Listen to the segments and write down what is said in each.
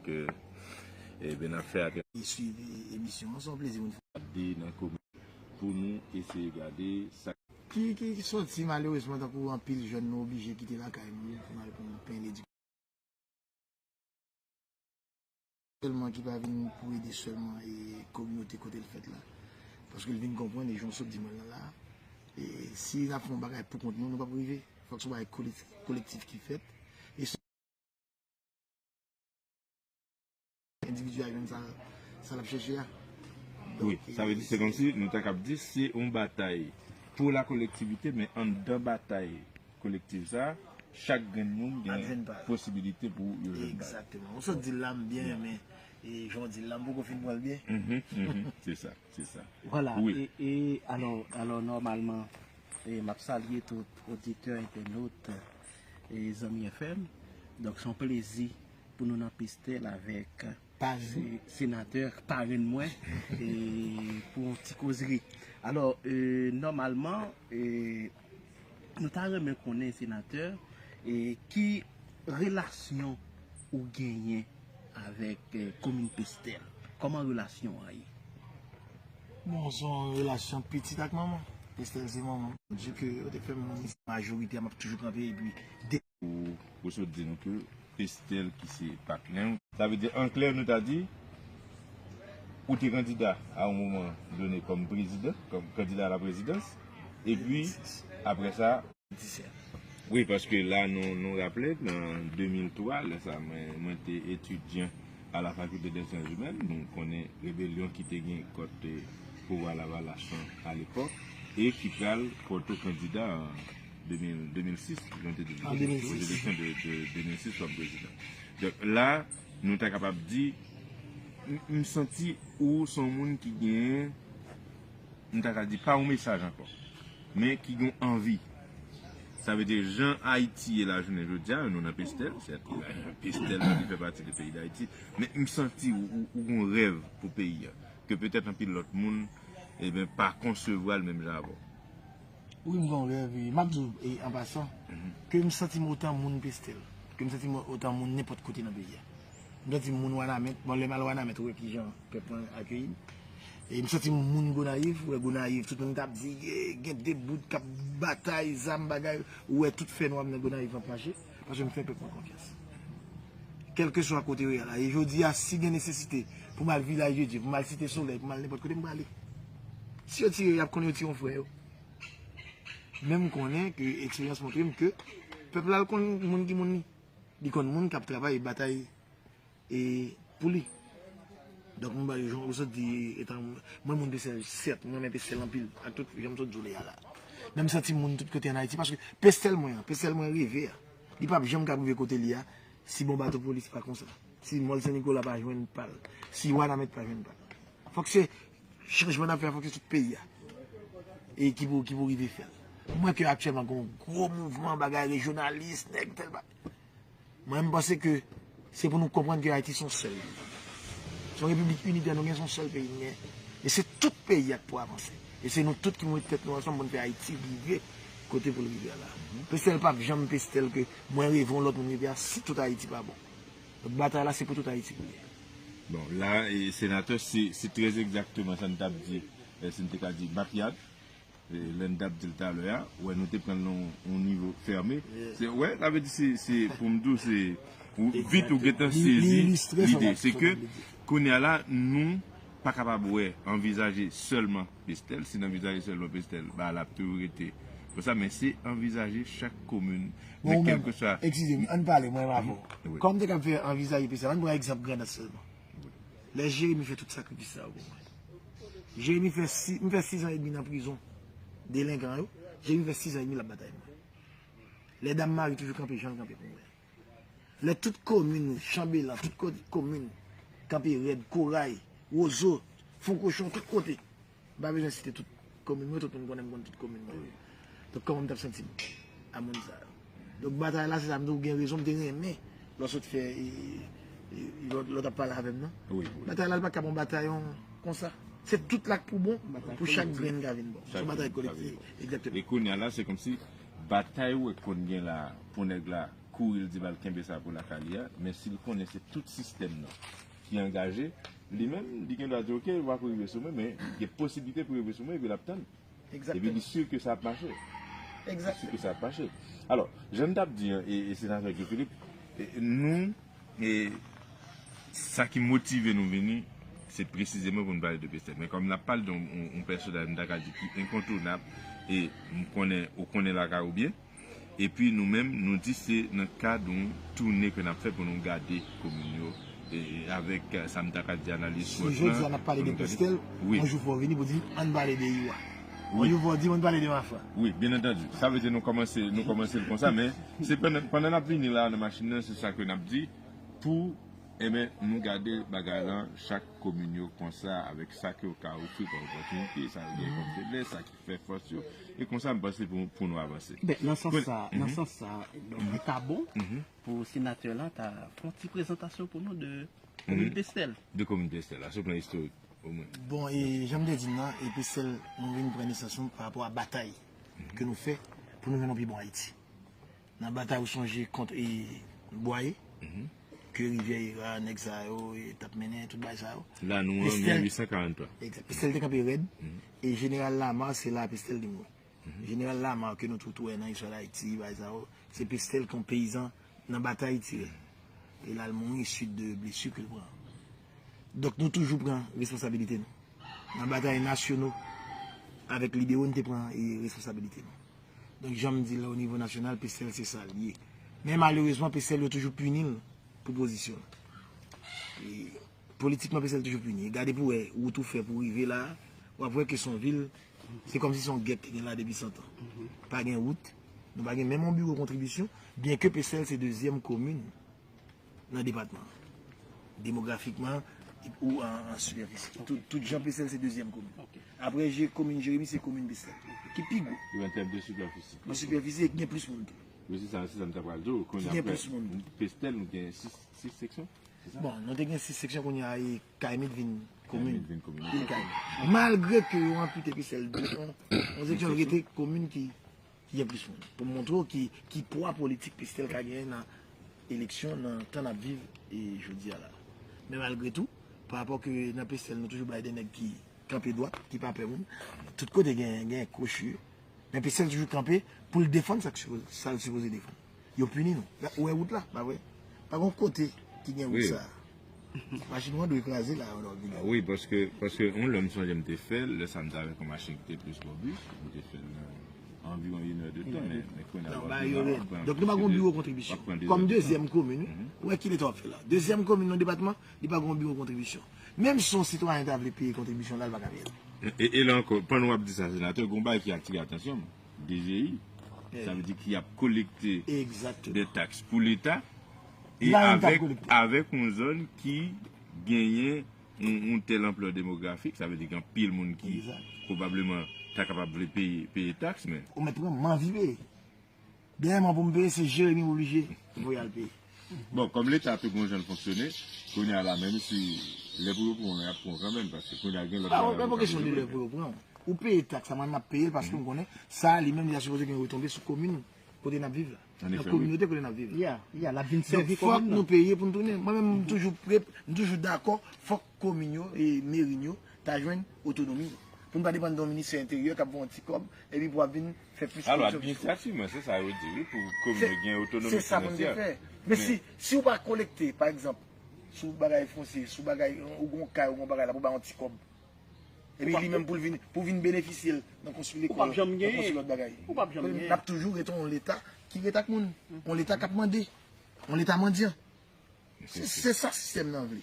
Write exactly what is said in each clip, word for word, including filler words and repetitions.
Ke, e, ben, n ap fè atè. E swiv emisyon an, se yon plezi pou n fè. Gade nan komè pou nou eseye gade sa. Ki, ki, ki sòti malerezman, tankou anpil jèn, nou oblije kite lakay nou pou n al pran pen ledikasyon. Sèlman ki pa vin pou ede sèlman e kominote kote l fèt la. Paske l vin konprann, e jan w sot di mwen lan la, e si n ap fè yon bagay pou kont nou, nou p ap rive. Fòk se yon bagay kolektif, kolektif ki fèt. E se endividi a jwenn sa, sa l ap chèche a. Wi, sa vle di, se kòmsi nou ta kab di se yon batay pou la kolektivite, men anndan batay kolektif sa, chak grenn moun gen posibilite pou yo jwenn pa l. Egzakteman. Ou sot di l la, m byen renmen, e jan w di l la, m poko fin pran l byen. Mhm, mhm, se sa, se sa. Vwala, e, e alò, alò, nòmalman, e m ap salye tout oditè, entènot, e zanmi F M. Donk, se yon plezi pou nou nan Pestèl avèk se-, senatè parenn mwen, e pou yon ti kozri. Alò, e, nòmalman, e, nou ta renmen konnen, senatè, e, ki relasyon ou genyen avèk, e, komin Pestèl? Kòman relasyon an ye? Bon, se yon relasyon pitit ak manman. Pestèl se manman. Di ke yo te fè m moun isi, majorite a m ap toujou kanpe, epi de Ou, ou sot di nou ke Pestèl ki se patnè w. Sa vle di, an klè, nou ta di, ou te kandida a yon moman done kòm prezidan, kòm kandida a la prezidans, epi, apre sa, wi, paske la, nou, nou raple, nan de mil twa, lè sa, mwen, mwen te etidyan a la Faculté des Sciences Humaines, nou konnen rebelyon ki te gen kont, e, pouvwa Lavalas lan alepòk, e ki pral pòte w kandida an de mil, de mil sis, jan te di, an de mil sis, eleksyon de, de de mil sis kòm prezidan. Donk, la, nou ta kapab di, m, m santi ou se yon moun ki genyen, m ta ka di, pa yon mesaj ankò, men ki gen anvi. Sa vle di, jan Ayiti ye la jounen jodi a, nou nan Pestèl, sèt, Pestèl li fè pati de peyi Dayiti, men m santi ou, ou, ou gen yon rèv pou peyi a, ke petèt anpil lòt moun, e ben, pa konsevwa l menm jan avè w. Wi, m gen yon rèv, e m ap di w, e, an pasan, ke m santi m otan moun Pestèl, ke m santi m otan moun nenpòt kote nan peyi a. M santi m moun Wanament, bon, lè m al Wanament, ou wè kijan pèp mwen akeyi m. E m santi m moun Gonayiv, ou wè Gonayiv, tout moun t ap di, e, gen de bout k ap batay, zam, bagay, ou wè tout fènwa m nan Gonayiv ap mache, paske m fè pèp mwen konfyans. Kèlkeswa kote yo ye a la. E jodi a, si gen nesesite pou m al Vilaj de Dye, pou m al Site Solèy, pou m al nenpòt kote, m prale. Si yo tire, y ap konnen yo tire yon frè yo. Men m konnen ke eksperyans montre m ke pèp la, l konn moun ki moun li. Li konn moun k ap travay e batay, e, pou li. Donk, m ba yo, jan ou sot di, etan, mwen moun Pestèl, sèt, mwen renmen Pestèl anpil, ak tout jan m sot di w li a la. Men m santi m moun tout kote ann Ayiti, paske Pestèl mwen an, Pestèl mwen reve a, li p ap janm ka rive kote li a, si bon bato polis pa konsa, si Mòl Sen Nikola pa jwenn pa l, si Wanament pa jwenn pa l. Fòk se chanjman n ap fè a, fòk se tout peyi a, e ki pou, ki pou rive fè l. M wè ke aktyèlman gen yon gwo mouvman, bagay rejyonalis, nèg tèl bagay. Mwen, m panse ke se pou nou konprann ke Ayiti se yon sèl peyi. Se yon repiblik initè nou gen, se yon sèl peyi nou gen. E se tout peyi a k pou avanse. E se nou tout ki pou mete tèt nou ansanm pou n fè Ayiti rive kote pou l rive a la. Pestèl p ap janm Pestèl ke mwen reve yon lòt moun rive a si tout Ayiti pa bon. Donk, batay la, se pou tout Ayiti pou l ye. Bon, la, e, senatè, se, se trè egzakteman sa n t ap di, e, si n te ka di, Matyad. E, lè n t ap di l talè a, wè, nou te pran l nan yon, yon nivo fèmen. Se, wè, sa vle di se, se, pou m di w, se, ou, vit ou gentan sezi lide. Se ke, kounye a la, nou pa kapab wè, anvizaje sèlman Pestèl. Si n anvizaje sèlman Pestèl, ba, l ap toujou rete konsa, men se anvizaje chak komin, men kèlkeswa. Eskize m, ann pale, mwen menm avè w. Kòm m te kab fè anvizaje Pestèl, ann pran egzanp Grandans sèlman. Lè Jeremi fè tout sakrifis sa yo pou mwen. Jeremi fè si, m fè sis an edmi nan prizon delenkan yo. Jeremi fè sis an edmi l ap batay mwen. Lè Dam Mari toujou kanpe jan l kanpe pou mwen. Lè tout komin, Chanbelan, tout kote komin, kanpe rèd, Koray, Wozo, Fonkochon, tout kote. M pa bezwen site tout komin mwen, tout moun konnen m konn tout komin mwen yo. Donk, kòman m t ap santi m a moun sa yo? Donk, batay la, se sa m di w, ou gen rezon, m te renmen lè w sot fè, e, e, lè w t ap pale avè m nan. Batay la, li pa t ka bon batay yon konsa. Se tout la k pou bon, pou chak grenn ka vin bon. Se yon batay kolektif, egzakteman. E kounye a la, se kòmsi batay ou wè k konn gen la pou nèg la, kouri, l di m al kenbe sa pou lakay li a, men si l konnen se tout sistèm nan ki angaje, li menm, li gen dwa di, "Oke, w ap rive sou mwen," men gen posiblite pou rive sou mwen, epi l ap tann. Epi li si ke sa ap mache. Li si ke sa ap mache. Alò, jan m t ap di an, e, e senatè Guy Philippe, e, nou, e, sa ki motive nou vini, se presizeman pou nou pale de Pestèl. Men kòm n ap pale de yon, yon, yon pèsonaj, m ta ka di ki enkontounab, e m konnen, ou konnen lakay ou byen, epi nou menm, nou di se nan kad yon toune ke n ap fè pou nou gade komin yo, e, avèk, e, sa m ta ka di analiz SWOT lan, pou nou gade. Si jodi a n ap pale de Pestèl, yon jou fò vini pou di, ann pale de Iwa. Yon jou fò di, ann pale de Mafra. Wi, byen antandi. Sa vle di nou kòmanse, nou kòmanse l konsa, men se pandan, pandan n ap vini la nan machin nan, se sa ke n ap di, pou, enben, nou gade bagay lan, chak komin yo konsa, avèk sa ke yo ka ofri kòm opòtinite, sa yo gen kòm feblès, sa ki fè fòs yo, e konsa m panse pou, pou nou avanse. Ben, nan sans sa, nan sans sa, donk, li ta bon pou senatè la ta fè yon ti prezantasyon pou nou de komin Pestèl. De komin Pestèl la, sou plan istorik, omwen. Bon, e jan m te di n nan, e Pestèl, nou vin pran nesans nou pa rapò a batay ke nou fè pou nou jwenn yon pi bon Ayiti. Nan batay ou sonje kont e Bwaye, ke rivyè Ira, nèg sa yo, e t ap mennen tout bagay sa yo. Lanou an, Pestèl, mil uit san karanntwa. Egzak. Pestèl te kanpe rèd, e jeneral Lamar, se la Pestèl te mouri. Jeneral Lamar ke nou tou tou wè nan istwa Dayiti, bagay sa yo, se Pestèl ki yon peyizan nan batay tire. E l al mouri suit de blesi ke l pran. Donk nou toujou pran responsabilite nou. Nan batay nasyono avèk libero, nou te pran e responsabilite nou. Donk jan m di l o nivo nasyonal, Pestèl se sa l ye. Men malerezman, Pestèl yo toujou pini l pou pozisyon l. E politikman, Pestèl toujou pini. Gade pou wè wout ou fè pou rive la, w ap wè ke se yon vil, se kòmsi se yon gèt ki gen la depi san tan. Pa gen wout, nou pa gen menm yon biwo kontribisyon, byenke Pestèl se dezyèm komin nan depatman an. Demografikman, ou an, an sipèfisi. Tout, tout jan Pestèl se dezyèm komin. Apre je, komin Jeremi, se komin Pestèl. Ki pi gwo. An tèm de sipèfisi. An sipèfisi, e ki gen plis moun tou. Wi, se sa, se sa m ta pral di w. Ki gen plis moun tou. Pestèl, nou gen sis, sis seksyon, se sa? Bon, nou te gen sis seksyon, kounye a, e Kayimit vin komin. Kayimit vin komin. Vin Kayimit. Malgre ke yo anpite Pestèl de, on, on seksyon rete komin ki ki gen plis moun. Pou m montre w ki, ki pwa politik Pestèl ka genyen nan eleksyon, nan tan n ap viv e jodi a la. Men malgre tou, pa rapò ke nan Pestèl, nou toujou bay de nèg ki kanpe dwat, ki pa pè moun. Tout kote gen, gen kwochi. Men Pestèl toujou kanpe pou l defann sa k sipo-, sa l sipoze defann. Yo pini nou. Ou wè wout la, pa vre? Pa gen kote ki gen wout sa. Machin ou an dwe kraze la, w ap vini. Ah wi, paske, paske yon lè m sonje m te fè l, lè sa m te avèk yon machin ki te plis bò bis, m te fè l nan anviwon inèdtan, men, men kounye a w ap vin, w ap pran plis de, w ap pran plis de. Donk nou pa gen yon biwo kontribisyon. Kòm dezyèm komin, wi. Ou wè ki leta w ap fè la. Dezyèm komin nan depatman, li pa gen yon biwo kontribisyon. Menm si yon sitwayen ta vle peye kontribisyon la, l pa ka peye l. E, e la ankò, pandan w ap di sa, senatè, gen yon bagay ki atire atansyon m. D G I, sa vle di ki ap kolekte de taks pou leta, e avèk, avèk yon zòn ki genyen yon, yon tèl anplè demografik, sa vle di gen anpil moun ki pwobableman ta kapab vle peye, peye taks, men. Ou mèt pran, m anvi peye. Dèyèman pou m peye, se Jeremi m oblije voye al peye. Bon, kòm leta tou gon jan l fonksyone, kounye a la, menm si lè pou yo pran w, y ap pran w kanmenm, paske kounye a gen lòt bagay yo pral rezoud. Pa kesyon de lè pou yo pran w. Ou peye taks la, mwen m ap peye l paske m konnen sa, li menm, li ta sipoze gen retonbe sou komin kote n ap viv la. Nan kominote kote n ap viv la. Ya, ya, l ap vin sèvi komin nan. Donk, fòk nou peye pou n tounen. Mwen menm, m toujou pre, m toujou dakò, fòk komin yo e meri n yo ta jwenn otonomi. Pou n pa depann de yon ministè enteryè k ap voye yon ti kòb, epi pou ap vin fè plis koripsyon, plis koripsyon. Alò, administrativman, se sa yo di, wi, pou komin yo gen otonomi finansyè. Se sa pou n te fè. Men si, si w pa kolekte, pa egzanp, sou bagay fonsye, sou bagay, ou gon kay, ou gon bagay la, pou bay yon ti kòb. Epi li menm pou l vin, pou vin benefisye l nan konstwi lekòl, nan konstwi lòt bagay. Ou p ap janm genyen. N ap toujou rete yon leta ki rete ak moun. Yon leta k ap mande. Yon leta mandyan. Se, se sa sistèm nan vle.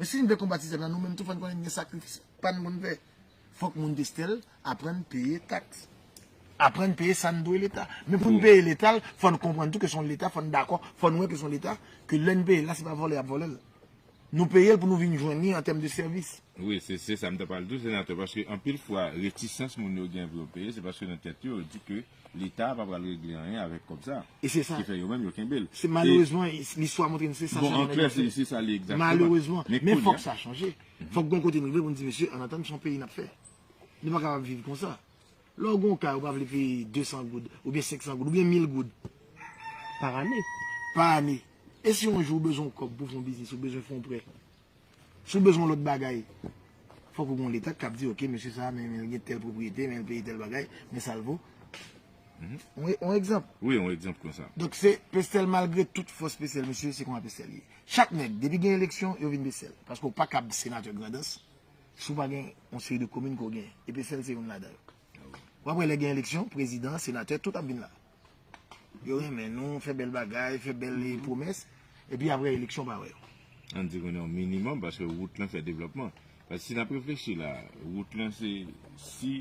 Men si n vle konbat sistèm nan, nou menm tou fò n konnen n gen sakrifis pa n pou n fè. Fòk moun Pestèl aprann peye taks. Aprann peye sa n dwe leta. Men pou n peye leta l, fò n konprann tou ke se yon leta, fò n dakò, fò n wè ke se yon leta, ke lè n peye l la, se pa vòlè y ap vòlè l. Nou peye l pou nou vin jwenn li an tèm de sèvis. Wi, se, se sa m ta pral di w, senatè, paske anpil fwa, retisans moun yo gen pou yo peye, se paske nan tèt yo, yo di ke Leta a pa pral regle anyen avèk kòb sa. E se sa. Ki fè yo menm, yo kenbe l. Se malerezman, listwa montre n se sa. Bon, an klè, se, se sa li egzakteman. Malerezman. Men fòk sa chanje. Fòk gon kote n rive pou n di, mesye, ann atann, se yon peyi n ap fè. Nou pa kapab viv konsa. Lè w gen yon kay, ou pa vle peye de san goud, oubyen senk san goud, oubyen mil goud. Pa ane. pa ane. E si yon jou ou bezwen yon kòb pou fè yon biznis, ou bezwen fè yon prè, si w bezwen yon lòt bagay, fòk ou gen yon leta k ap di, oke, mesye sa, men, men l gen tèl pwopriyete, men l peye tèl bagay, men sa l vo. Yon, yon egzanp. Wi, yon egzanp konsa. Donk, se Pestèl, malgre tout fòs Pestèl, mesye, se konsa Pestèl ye. Chak nèg, depi gen eleksyon, yo vin Pestèl. Paske w pa kab senatè Grandans si w pa gen yon seri de komin ke w genyen. E Pestèl se youn ladan yo. W ap wè lè gen eleksyon, prezidan, senatè, tout ap vin la. Yo renmen nou, fè bèl bagay, fè bèl pwomès, epi apre eleksyon pa wè yo. Ann di konnen yon minimòm, paske wout lan fè devlòpman. Paske si n ap reflechi la, wout lan se, si,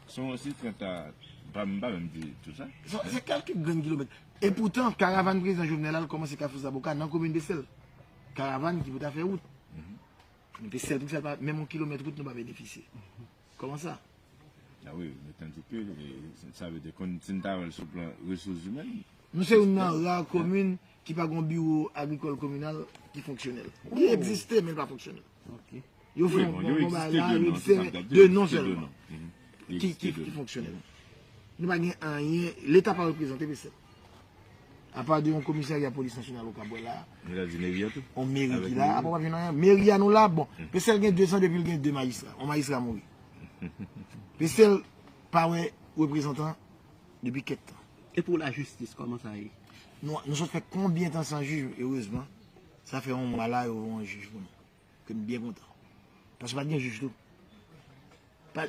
se yon, se trant a, pa, m pa menm di tou sa. Se, se kèlke grenn kilomèt. E poutan, karavàn prezidan Jovenel la, l kòmanse Kafou Zaboka nan komin Pestèl. Karavàn ki pou ta fè wout. Men Pestèl, poukisa l pa, menm yon kilomèt wout nou pa benefisye. Kòman sa? Ah wi, men tandis ke, eh, sa vle di, kon, si n ta wè l sou plan resous imèn. Nou se youn nan ra komin ki pa gen yon biwo agrikòl kominal ki fonksyonèl. Li egziste, men li pa fonksyonèl. Yo fè yon bagay la, yo egziste de non sèlman. Ki, ki, ki fonksyonèl. Nou pa gen anyen, leta pa reprezante Pestèl. Apa de yon komisarya polis nasyonal ou ka wè la. Yon meri ki la, apa w ap jwenn anyen. Meri a nou la, bon. Pestèl gen de zan depi l gen de majistra. Yon majistra mouri. Pestèl pa wè reprezantan depi kèk tan. E pou lajistis, kòman sa ye? Nou, nou sot fè konbyen tan san jij, erezman. Sa fè yon mwa la, yo voye yon jij pou nou. Ke n byen kontan. Paske pa t gen jij tou.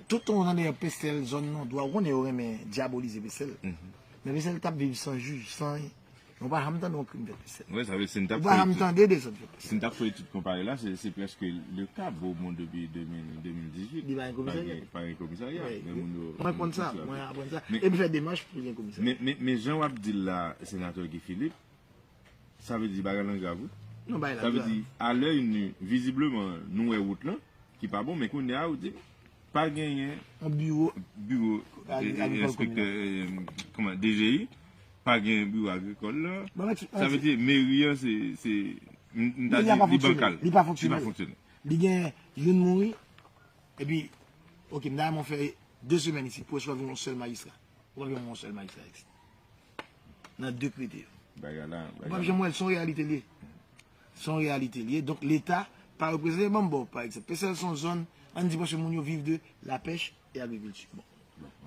Tout tan w tande y ap Pestèl, zòn non, dwa, ou konnen yo renmen dyabolize Pestèl. Men Pestèl t ap viv san jij, san anyen. Nou pa janm tande yon krim fèt Pestèl. Ou pa janm tande dezòd fèt Pestèl. Si n t ap fè etid konpare la, se, se prèske le ka Beaumont depi de mil, de mil dizuit. Li pa gen komisarya. Pa gen komisarya. Men moun yo. Mwen konn sa, mwen aprann sa. E m fè demach pou gen komisarya. Men, men, men jan w ap di l la, senatè Guy Philippe, sa vle di bagay lan grav, wi. Non, bagay lan grav. Sa vle di, a lè ini, vizibleman, nou wè wout lan, ki pa bon, men kounye a, ou di, pa genyen. Yon biwo. Biwo. Enspektè, kòman, D G I, pa gen biwo agrikòl la. Sa vle di, meri an, se, se, m ta di, li bankal. Li pa fonksyonèl. Li gen youn mouri, epi, oke, m ta renmen fè de semèn isi, pou w swa gen yon sèl majistra. Ou p ap janm wè yon sèl majistra isit. Nan de krite yo. Bagay la, bagay la. Ou p ap janm wè l, se yon reyalite l ye. Se yon reyalite l ye. Donk, Leta pa reprezante. Ban m ba w, pa egzanp. Pestèl se yon zòn, ann di, prèske moun yo viv de lapèch e agrikilti. Bon.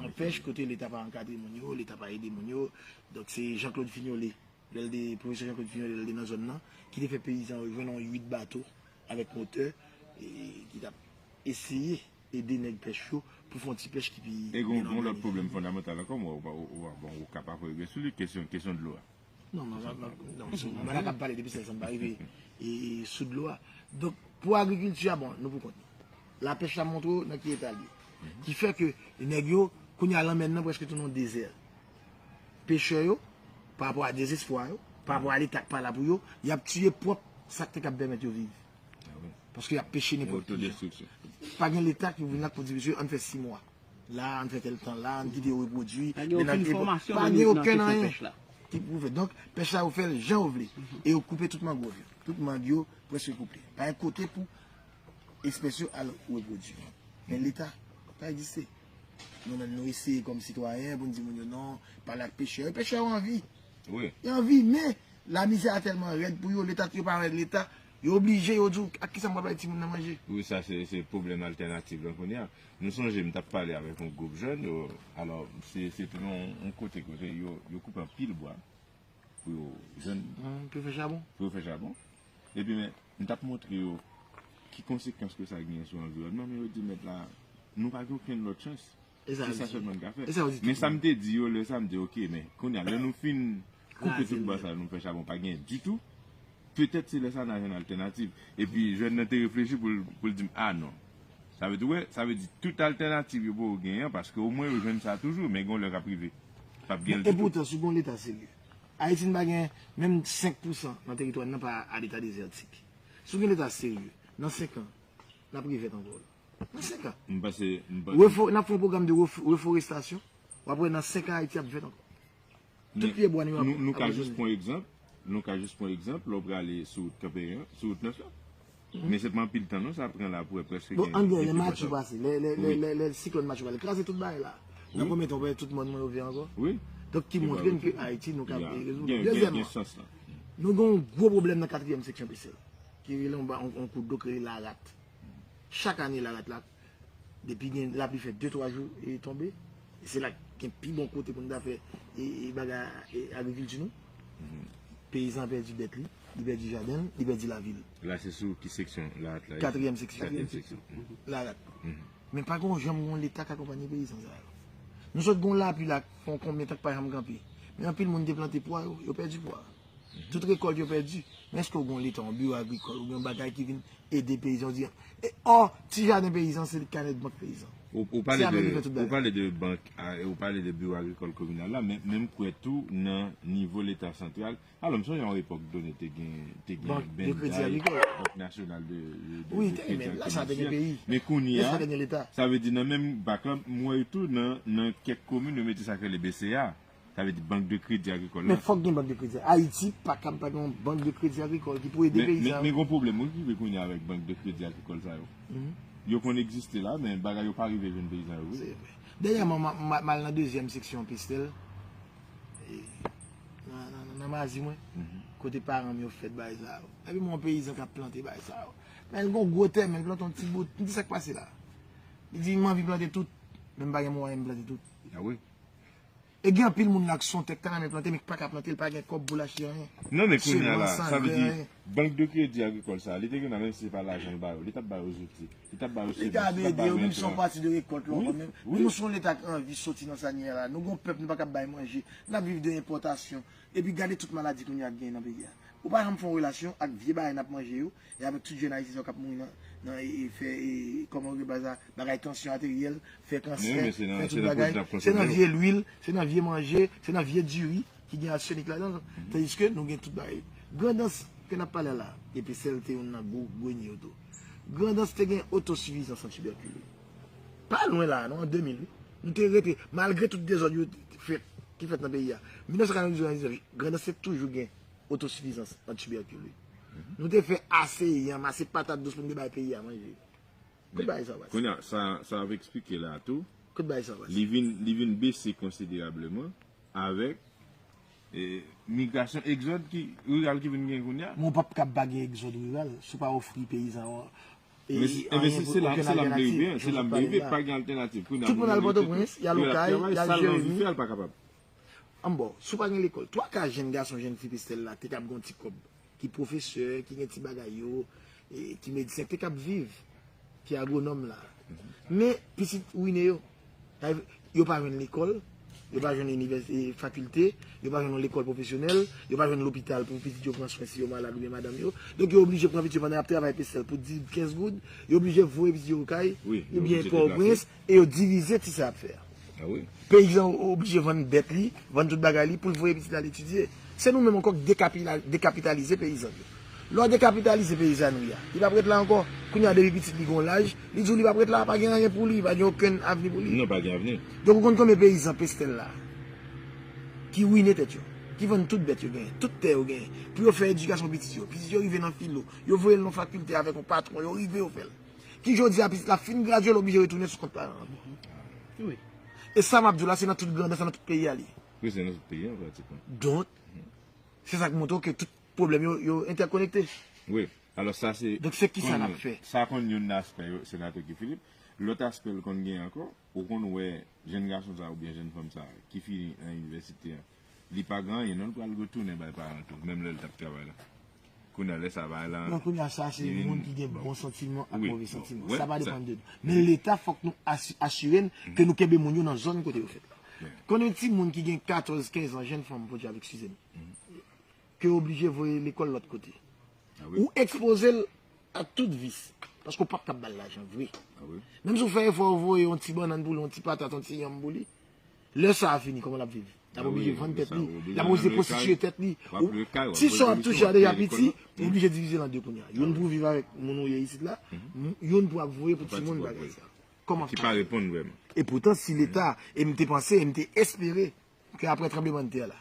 Yon pèch kote Leta pa ankadre moun yo, Leta pa ede moun yo. Donk, se Jean Claude Fignolé, lè l te, pwofesè Jean Claude Fignolé, lè l te nan zòn nan, ki te fè peyizan yo jwenn yon uit bato avèk motè, e ki t ap eseye ede nèg pèch yo pou fè yon ti pèch ki pi byen òganize. E gen yon lòt pwoblèm fondamantal ankò, mwen, ou, ou, ou, bon, ou ka pa fè regre sou li, kesyon, kesyon dlo a. Non, non, non, non, non, mwen la k ap pale depi sèl san m pa rive e, e sou dlo a. Donk, pou agrikilti a, bon, nou pou kont nou. Lapèch la montre w nan ki eta l ye. Ki fè ke nèg yo, kounye a lanmè n nan prèske tounen yon dezè. Pechè yo, pa rapò a dezespwa yo, pa rapò a Leta k pa la pou yo, y ap tiye pwòp sa k te kab pèmèt yo viv. Paske y ap peche nenpòt ki jan. Pa gen Leta ki vin la pou di, mesye, ann fè sis mwa. La, ann fè tèl tan la, ann kite yo repwodui. Pa gen okenn fòmasyon nan kesyon pèch la. Ki pwouve. Donk, pèch la, yo fè l jan yo vle. E yo koupe tout mangròv yo. Tout mang yo prèske koupe. Pa gen kote pou espès yo al repwodui. Men Leta pa egziste. Nou menm, nou eseye kòm sitwayen pou n di moun yo non, pale ak pechè yo. Pechè yo anvi. Yo anvi, men lamizè a tèlman rèd pou yo, Leta, yo pa wè Leta, yo oblije, yo di w, ak kisa m pral bay timoun nan manje? Wi, sa se, se pwoblèm altènativ lan kounye a. Nou sonje m t ap pale avèk yon gwoup jèn, yo, alò, se, se te yon, yon kote, kote yo, yo koupe anpil bwa pou yo jwenn. Pou yo fè chabon. Pou yo fè chabon. Epi, men, m t ap montre yo ki konsekans ke sa genyen sou anviwònman, men yo di, mèt la, nou pa gen okenn lòt chans. Se sa sèlman n ka fè. Men sa m te di yo lè sa, m di, oke, men kounye a, lè nou fin koupe tout bwa sa, nou fè chabon, pa genyen ditou. Petèt se lè sa n a jwenn altènativ. Epi jèn nan te reflechi pou l, pou l di m, a non. Sa vle di, w wè, sa vle di tout altènativ yo poko genyen an, paske omwen yo jwenn sa toujou, men gen yon lè k ap rive. P ap gen l ditou. Epoutan, si w gen yon Leta serye, Ayiti n pa gen menm senk pousan nan teritwa n nan pa a leta dezètik. Si w gen Leta serye, nan senk an, n ap revèt ankò. Nan senk an. M panse, m panse. Refo-, n ap fè yon pwogram de refo-, reforestasyon. W ap wè nan senk an Ayiti ap vèt ankò. Tout pye bwa nou yo ap abandone. Nou ka jis pran egzanp, nou ka jis pran egzanp, lè w prale sou wout Kanperen an, sou wout nèf la. Men se pa anpil tan non sa pran la pou wè prèske gen. Bon, ann gen lè Matye pase, lè, lè, lè, lè, lè siklòn Matye pale, kraze tout bagay la. Nan konbyen tan w wè tout mòn mwen yo vle ankò? Wi. Donk ki montre n ke Ayiti nou ka rezoud. Dezyèmman, Nou gen yon gwo pwoblèm nan katriyèm seksyon Pestèl, ki rele yon, ba- yon, yon kout dlo ki rele Larat. Chak ane, Larat la, depi gen lapli fè de twa jou e tonbe, e se la gen pi bon kote pou nou ta fè e, e bagay e, agrikilti nou. Peyizan pèdi bèt li, li pèdi jaden l, li pèdi lavi l. La, se sou ki seksyon Larat la? Katriyèm seksyon. Katriyèm seksyon. Larat. Men pa gen yon janm yon leta k akonpanye peyizan sa yo. Nou sot gen yon lapli la, fè yon konbyen tan k pa janm kanpe. Men anpil moun te plante pwa yo, yo pèdi pwa. Tout rekòlt yo pèdi. Men èske w gen yon leta, yon biwo agrikòl, oubyen yon bagay ki vin ede peyizan, di, e, ò, ti jaden peyizan, se kanèt bank peyizan. Ou, ou pale Se Amerik de, fè tout ou bagay. Pale de bank, a, ou pale de biwo agrikòl kominal la, men, men m kwè tou nan nivo leta santral. Alò, m sonje yon epòk done te gen, te gen Bank de Kredi Agrikòl. Bank Nasyonal de, de, de, Wi, de te Kredi men, la sa te gen Agrikòl. Peyi. Men kounye a, sa te gen leta. Sa vle di nan menm bak la, m wè tou nan, nan kèk komin, yo mete sa k rele B C A. Sa vle di Bank de Kredi Agrikòl la. Men fòk gen Bank de Kredi. Ayiti pa kab pa gen yon Bank de Kredi Agrikòl ki pou ede Men, men, peyizan. Men gon pwoblèm wi ki rive kounye a avèk Bank de Kredi Agrikòl sa yo. Yo konn egziste la, men bagay yo pa rive jwenn peyizan yo vre. Se vre. Dènyèman, m a- m a- m al nan dezyèm seksyon Pestèl, e, nan, nan, nan, nan mazi mwen, kote paran m yo fèt bagay sa yo. Epi m wè yon peyizan k ap plante bagay sa yo. Men l gen yon gwo tè, men l plante yon ti bout. M di, "Sa k pase la?" Li di, "M anvi plante tout, men m pa gen mwayen m plante tout." Ah wi. E gen anpil moun la k son tèk ta nan men plante, men k pa ka plante, l pa gen kòb pou l achte anyen. Non, men kounye a la, sa vle di, Bank de Kredi Agrikòl sa, li te gen nan, menm si se pa lajan l ba yo, li t ap ba yo zouti, li t ap ba yo semans, li t ap ba yo entran. Li kab ede yo, menm si se yon pati de rekòlt la, kanmenm. Wi, wi. Men nou se yon leta k anvi soti nan sa n ye a la. Nou gen yon pèp, nou pa kab bay manje. N ap viv de enpòtasyon. Epi gade tout maladi kounye a k genyen nan peyi a. Ou pa janm fè yon relasyon ak vye bagay n ap manje yo, e avèk tout jèn ayisyen sa yo k ap mouri nan, nan e, e fè, e, kòman yo rele bagay sa, bagay tansyon ateryèl, fè kansè, fè tout bagay. Se nan vye lwil, se nan vye manje, se nan vye diri ki gen asyenik ladan l. Tandiske nou gen tout bagay. Grandans ke n ap pale a la, epi Pestèl te youn nan gwo grenye yo tou. Grandans te gen otosifizans an tibèkil. Pa lwen la, non, an de mil, wi. Nou te rete, malgre tout dezòd yo fèt, ki fèt nan peyi a. Mil nèf san katrevendizuit, Grandans te toujou gen otosifizans an tibèkil, wi. Nou te fè ase yanm, ase patat dous pou nou te bay peyi a manje. Kote bagay sa pase? Kounye a, sa, sa w ap eksplike la a tou, Kote bagay sa pase? Li vin, li vin bese konsiderableman avèk, e, migrasyon, egzòd ki, riral ki vin gen kounye a. Men w p ap kab pa gen egzòd riral si w pa ofri peyizan an, e, anyen pou okenn altènativ. Men se, men se, se la, se la m te rive, se la m te rive, pa gen altènativ. Kounye a, tout moun al Pòtoprens, y al Okay, y al Jeremi. Sa l anvi fè a, l pa kapab. Ann bon, si w pa gen lekòl, twa ka jèn gason, jèn fi Pestèl la te kab gen yon ti kòb, ki pwofesè, ki gen ti bagay yo, e, ki medsen, te kab viv, ki agwonòm la. Men, pitit wine yo. Sa vle di, yo pa jwenn lekòl, yo pa jwenn inivès-, e, fakilte, yo pa jwenn yon lekòl pwofesyonèl, yo pa jwenn lopital pou pitit yo pran swen si yo malad oubyen madanm yo. Donk, yo oblije pran pitit yo pandan y ap travay Pestèl pou dis, kenz goud, yo oblije voye pitit yo Okay, oubyen Pòtoprens, e yo divize ti sa y ap fè a. Ah wi. Peyizan o-, oblije vann bèt li, vann tout bagay li pou l voye pitit li al etidye. Se nou menm ankò k dekapila-, dekapitalize peyizan yo. Lè w dekapitalize peyizanri a, li p ap ret la ankò. Kounye a, depi pitit li gen yon laj, li di w li p ap ret la, pa gen anyen pou li, pa gen okenn avni pou li. Non, pa gen avni. Donk, ou konn konbyen peyizan Pestèl la ki wine tèt yo, ki vann tout bèt yo genyen, tout tè yo genyen, pou yo fè edikasyon pitit yo. Pitit yo rive nan filo, yo voye l nan fakilte avèk yon patwon, yo rive, yo fè l. Ki jodi a pitit la fin gradye, l oblije retounen sou kont paran an ankò. Wi. E sa m ap di w la, se nan tout Grandans, nan tout peyi a li ye. Wi, se nan tout peyi a, pratikman. Donk, se sa k montre w ke tout pwoblèm yo, yo entèkonekte. Wi. Alò, sa se Donk, se ki sa n ap fè? Sa konn youn nan aspè yo, senatè Guy Philippe. Lòt aspè l konn gen ankò, ou konn wè jèn gason sa oubyen jèn fanm sa ki fini nan inivèsite an, li pa gen anyen, non, l pral retounen bay paran tou, menm lè l t ap travay la. Kounye a, lè sa bagay la. Non, kounye a, sa se moun ki gen bon santiman ak move santiman. Sa pa depann de nou. Men Leta, fòk nou asi-, asire n ke nou kenbe moun yo nan zòn kote yo fèt la. Konnen yon timoun ki gen katòz, kenz an, jèn fanm, Bondye ap eskize m, ke yo oblije voye lekòl lòt kote. Ou ekspoze l a tout vis. Paske w p ap kab ba l lajan vre. Menm si w fè efò, w voye yon ti bannann pou li, yon ti patat, yon ti yanm pou li, lè sa a fini, kòman l ap viv? L ap oblije vann tèt li, l ap oblije pwostitiye tèt li. Ti sa w ap touche a deja piti, ou oblije divize l an de kounye a. Youn pou viv avèk moun ou ye isit la, youn pou ap voye pou timoun bagay sa. Kòman ki pa reponn vrèman. E poutan, si Leta, e m te panse, e m te espere ke apre tranblemanntè la,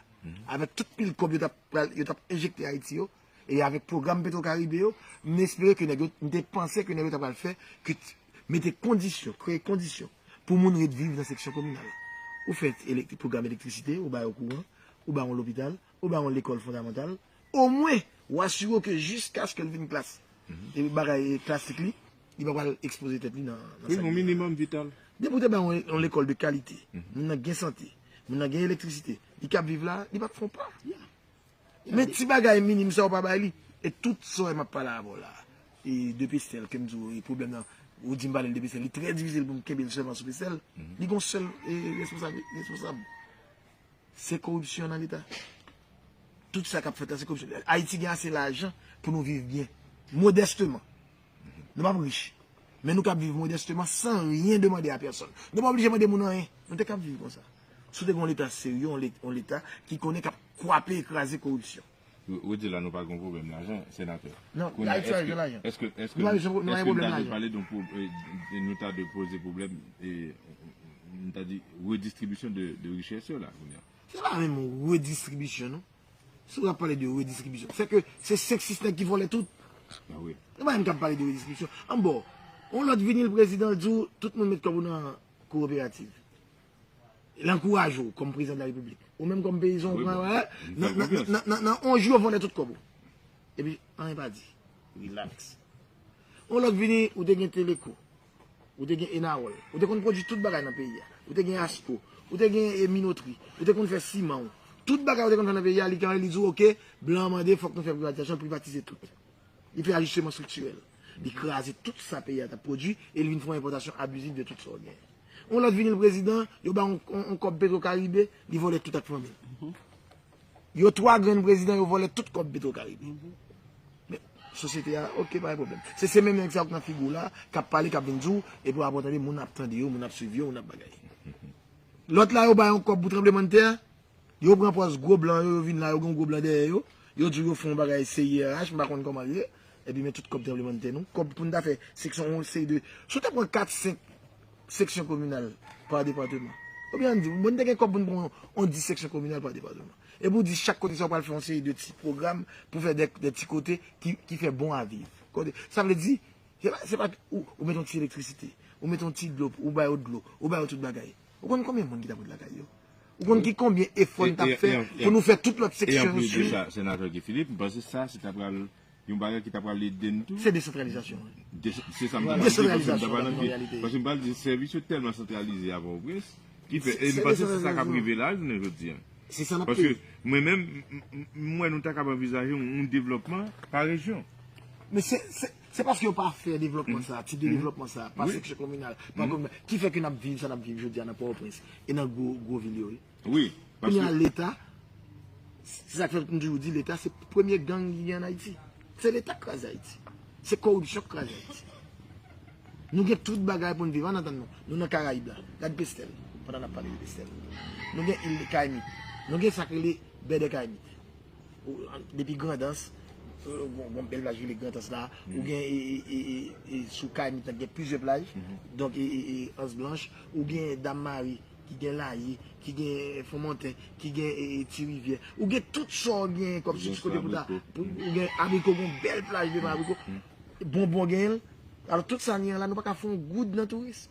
avèk tout pil kòb yo t ap pral, yo t ap enjekte Ayiti yo, e avèk pwogram Petro Caribe yo, m espere ke nèg yo, m te panse ke nèg yo ta pral fè, ke t-, mete kondisyon, kreye kondisyon pou moun ret viv nan seksyon kominal. Ou fè elek-, pwogram elektrisite, ou ba yo kouran, ou ba yo lopital, ou ba yo lekòl fondamantal, omwen, ou asire w ke jiskaske l vin klas, e bagay klasik li, li pa pral ekspoze tèt li nan, nan Wi, sa yon ki gen la. Minimòm vital. Depi w te bay yon, yon lekòl de kalite, moun nan gen sante, moun nan gen elektrisite, li kab viv la, li p ap fè yon pa. Men ti bagay minim sa ou pa bay li. E tout sa w wè m ap pale avè w la. E de Pestèl, ke m di w, e pwoblèm nan, ou di m pale l de Pestèl, li trè difisil pou m kenbe l sèlman sou Pestèl. Li gon sèl e, responsab, responsab. Se koripsyon nan Leta. Tout sa k ap fèt la, se koripsyon. Ayiti gen ase lajan pou nou viv byen, modèsteman. Nou p ap rich, men nou kab viv modèsteman, san ryen demande a pèsonn. Nou pa oblije mande moun anyen. Nou te kab viv konsa. Si w te gen yon Leta serye, yon le- yon Leta ki konnen k ap kwape e kraze koripsyon. Ou ou di la nou pa gen pwoblèm lajan, senatè. Non, Kounye a, Ayiti pa èske- gen lajan. Èske, èske, Nou pa gen, nou pa gen èske nou pwoblèm ta dwe lajan. Pale de yon pwob- e, nou ta dwe poze pwoblèm, e, nou ta di redistribisyon de, de richès yo la, kounye a. Se pa menm yon redistribisyon, non. Si w ap pale de redistribisyon, se ke se senk sis nèg ki vòlè tout. Ah wi. Nou pa menm kab pale de redistribisyon. Anbò, yon lòt vini, l prezidan, l di w, tout moun met kòb ou nan kooperativ. L ankouraje w kòm prezidan de la repiblik. Ou menm kòm peyizan, ou Wi, pran, bon. wè, M nan, fè nan, konfyans. nan, nan, nan yon jou yo vòlè tout kòb ou. Epi, anyen pa di. Relax. Yon lòt vini, ou te gen Teleco. Ou te gen Enawòl. Ou te konn pwodui tout bagay nan peyi a. Ou te gen Asco. Ou te gen e, Minotri. Ou te konn fè siman w. Tout bagay ou te konn fè nan peyi a, li kanpe, li di w, oke, blan an mande, fòk nou fè privatizasyon, l privatize tout. Li fè ajisteman estriktirèl. Li kraze tout sa peyi a t ap pwodui e li vin fè yon enpòtasyon abiziv de tout sa w gen. Yon lòt vini, l prezidan, yo ba yon, yon, yon kòb Petro Karibe, li vòlè tout ak fanmi l. Yo twa grenn prezidan, yo vòlè tout kòb Petro Karibe. Men, sosyete a, oke, pa gen pwoblèm. Se, se menm nèg sa yo k nan figi w la, k ap pale, k ap vin di w, epi w ap tande, moun ap tande yo, moun ap swiv yo, moun ap bagay. Lòt la, yo ba yon kòb pou tranblemanntè, yo pran pòz gwo blan yo, yo vin la, yo gen yon gwo blan dèyè yo, yo di w yo fè yon bagay C I R H, m pa konn kòman l ye, epi men tout kòb tranblemanntè nou, kòb pou n ta fè seksyon yon, seri de, si w ta pran kat, senk seksyon kominal pa depatman, oubyen ann di, bon, n te gen kòb pou n pran yon, yon dis seksyon kominal pa depatman. Epi w di chak kote sa w pral fè yon seri de ti pwogram pou fè de, de ti kote ki, ki fè bon a viv. Kote, sa vle di, se pa, se pa ou, ou met yon ti elektrisite, ou met yon ti dlo, ou ba yo dlo, ou ba yo tout bagay. Ou konn konbyen moun ki t ap ret lakay yo? Ou konn ki konbyen efò n t ap fè pou nou fè tout lòt seksyon yo swiv? E anplis de sa, senatè Guy Philippe, m panse sa, se ta pral yon bagay ki ta pral ede n tou. Se desantralizasyon. Se sa m ta pral di, paske m ta pral antre, paske m pral di sèvis yo tèlman santralize a Pòtoprens, ki fè, e m panse se sa k ap rive la, jounen jodi a. Se sa n ap Paske mwen menm, m- m- m wè nou ta kab anvizaje yon, yon devlòpman pa rejyon. Men se, se, se paske yo pa fè devlòpman sa, ti de devlòpman sa, pa seksyon kominal, pa kominal, ki fè ke n ap viv sa n ap viv jodi a nan Pòtoprens e nan gwo, gwo vil yo. Wi. Kounye a Leta, se sa k fè m toujou di Leta se premye gang ki gen ann Ayiti. Se Leta k kraze Ayiti. Se koripsyon k kraze Ayiti. Nou gen tout bagay pou n viv. Ann atann non. Nou nan Karayib la. Gad Pestèl. Pandan n ap pale de Pestèl. Nou gen il de Kayimit. Nou gen sa k rele Bè dè Kayimit. Ou- an- Depi Grandans, euh, gon gon bèl plaj rele Grandans la. Ou gen e, e, e, e, e, sou Kayimit la, gen plizyè plaj. Donk, e, e, e, Anse Blanche, ou gen Dam Mari, ki gen Layi, ki gen Fonmonten, ki gen e, e, Ti Rivyè. Ou gen tout sa w gen kòm sibsite pou ta. Pou- Ou gen Abriko, gon bèl plaj devan Abriko. Bonbon genyen l. Alò, tout sa n gen an la, nou pa ka fè yon goud nan touris.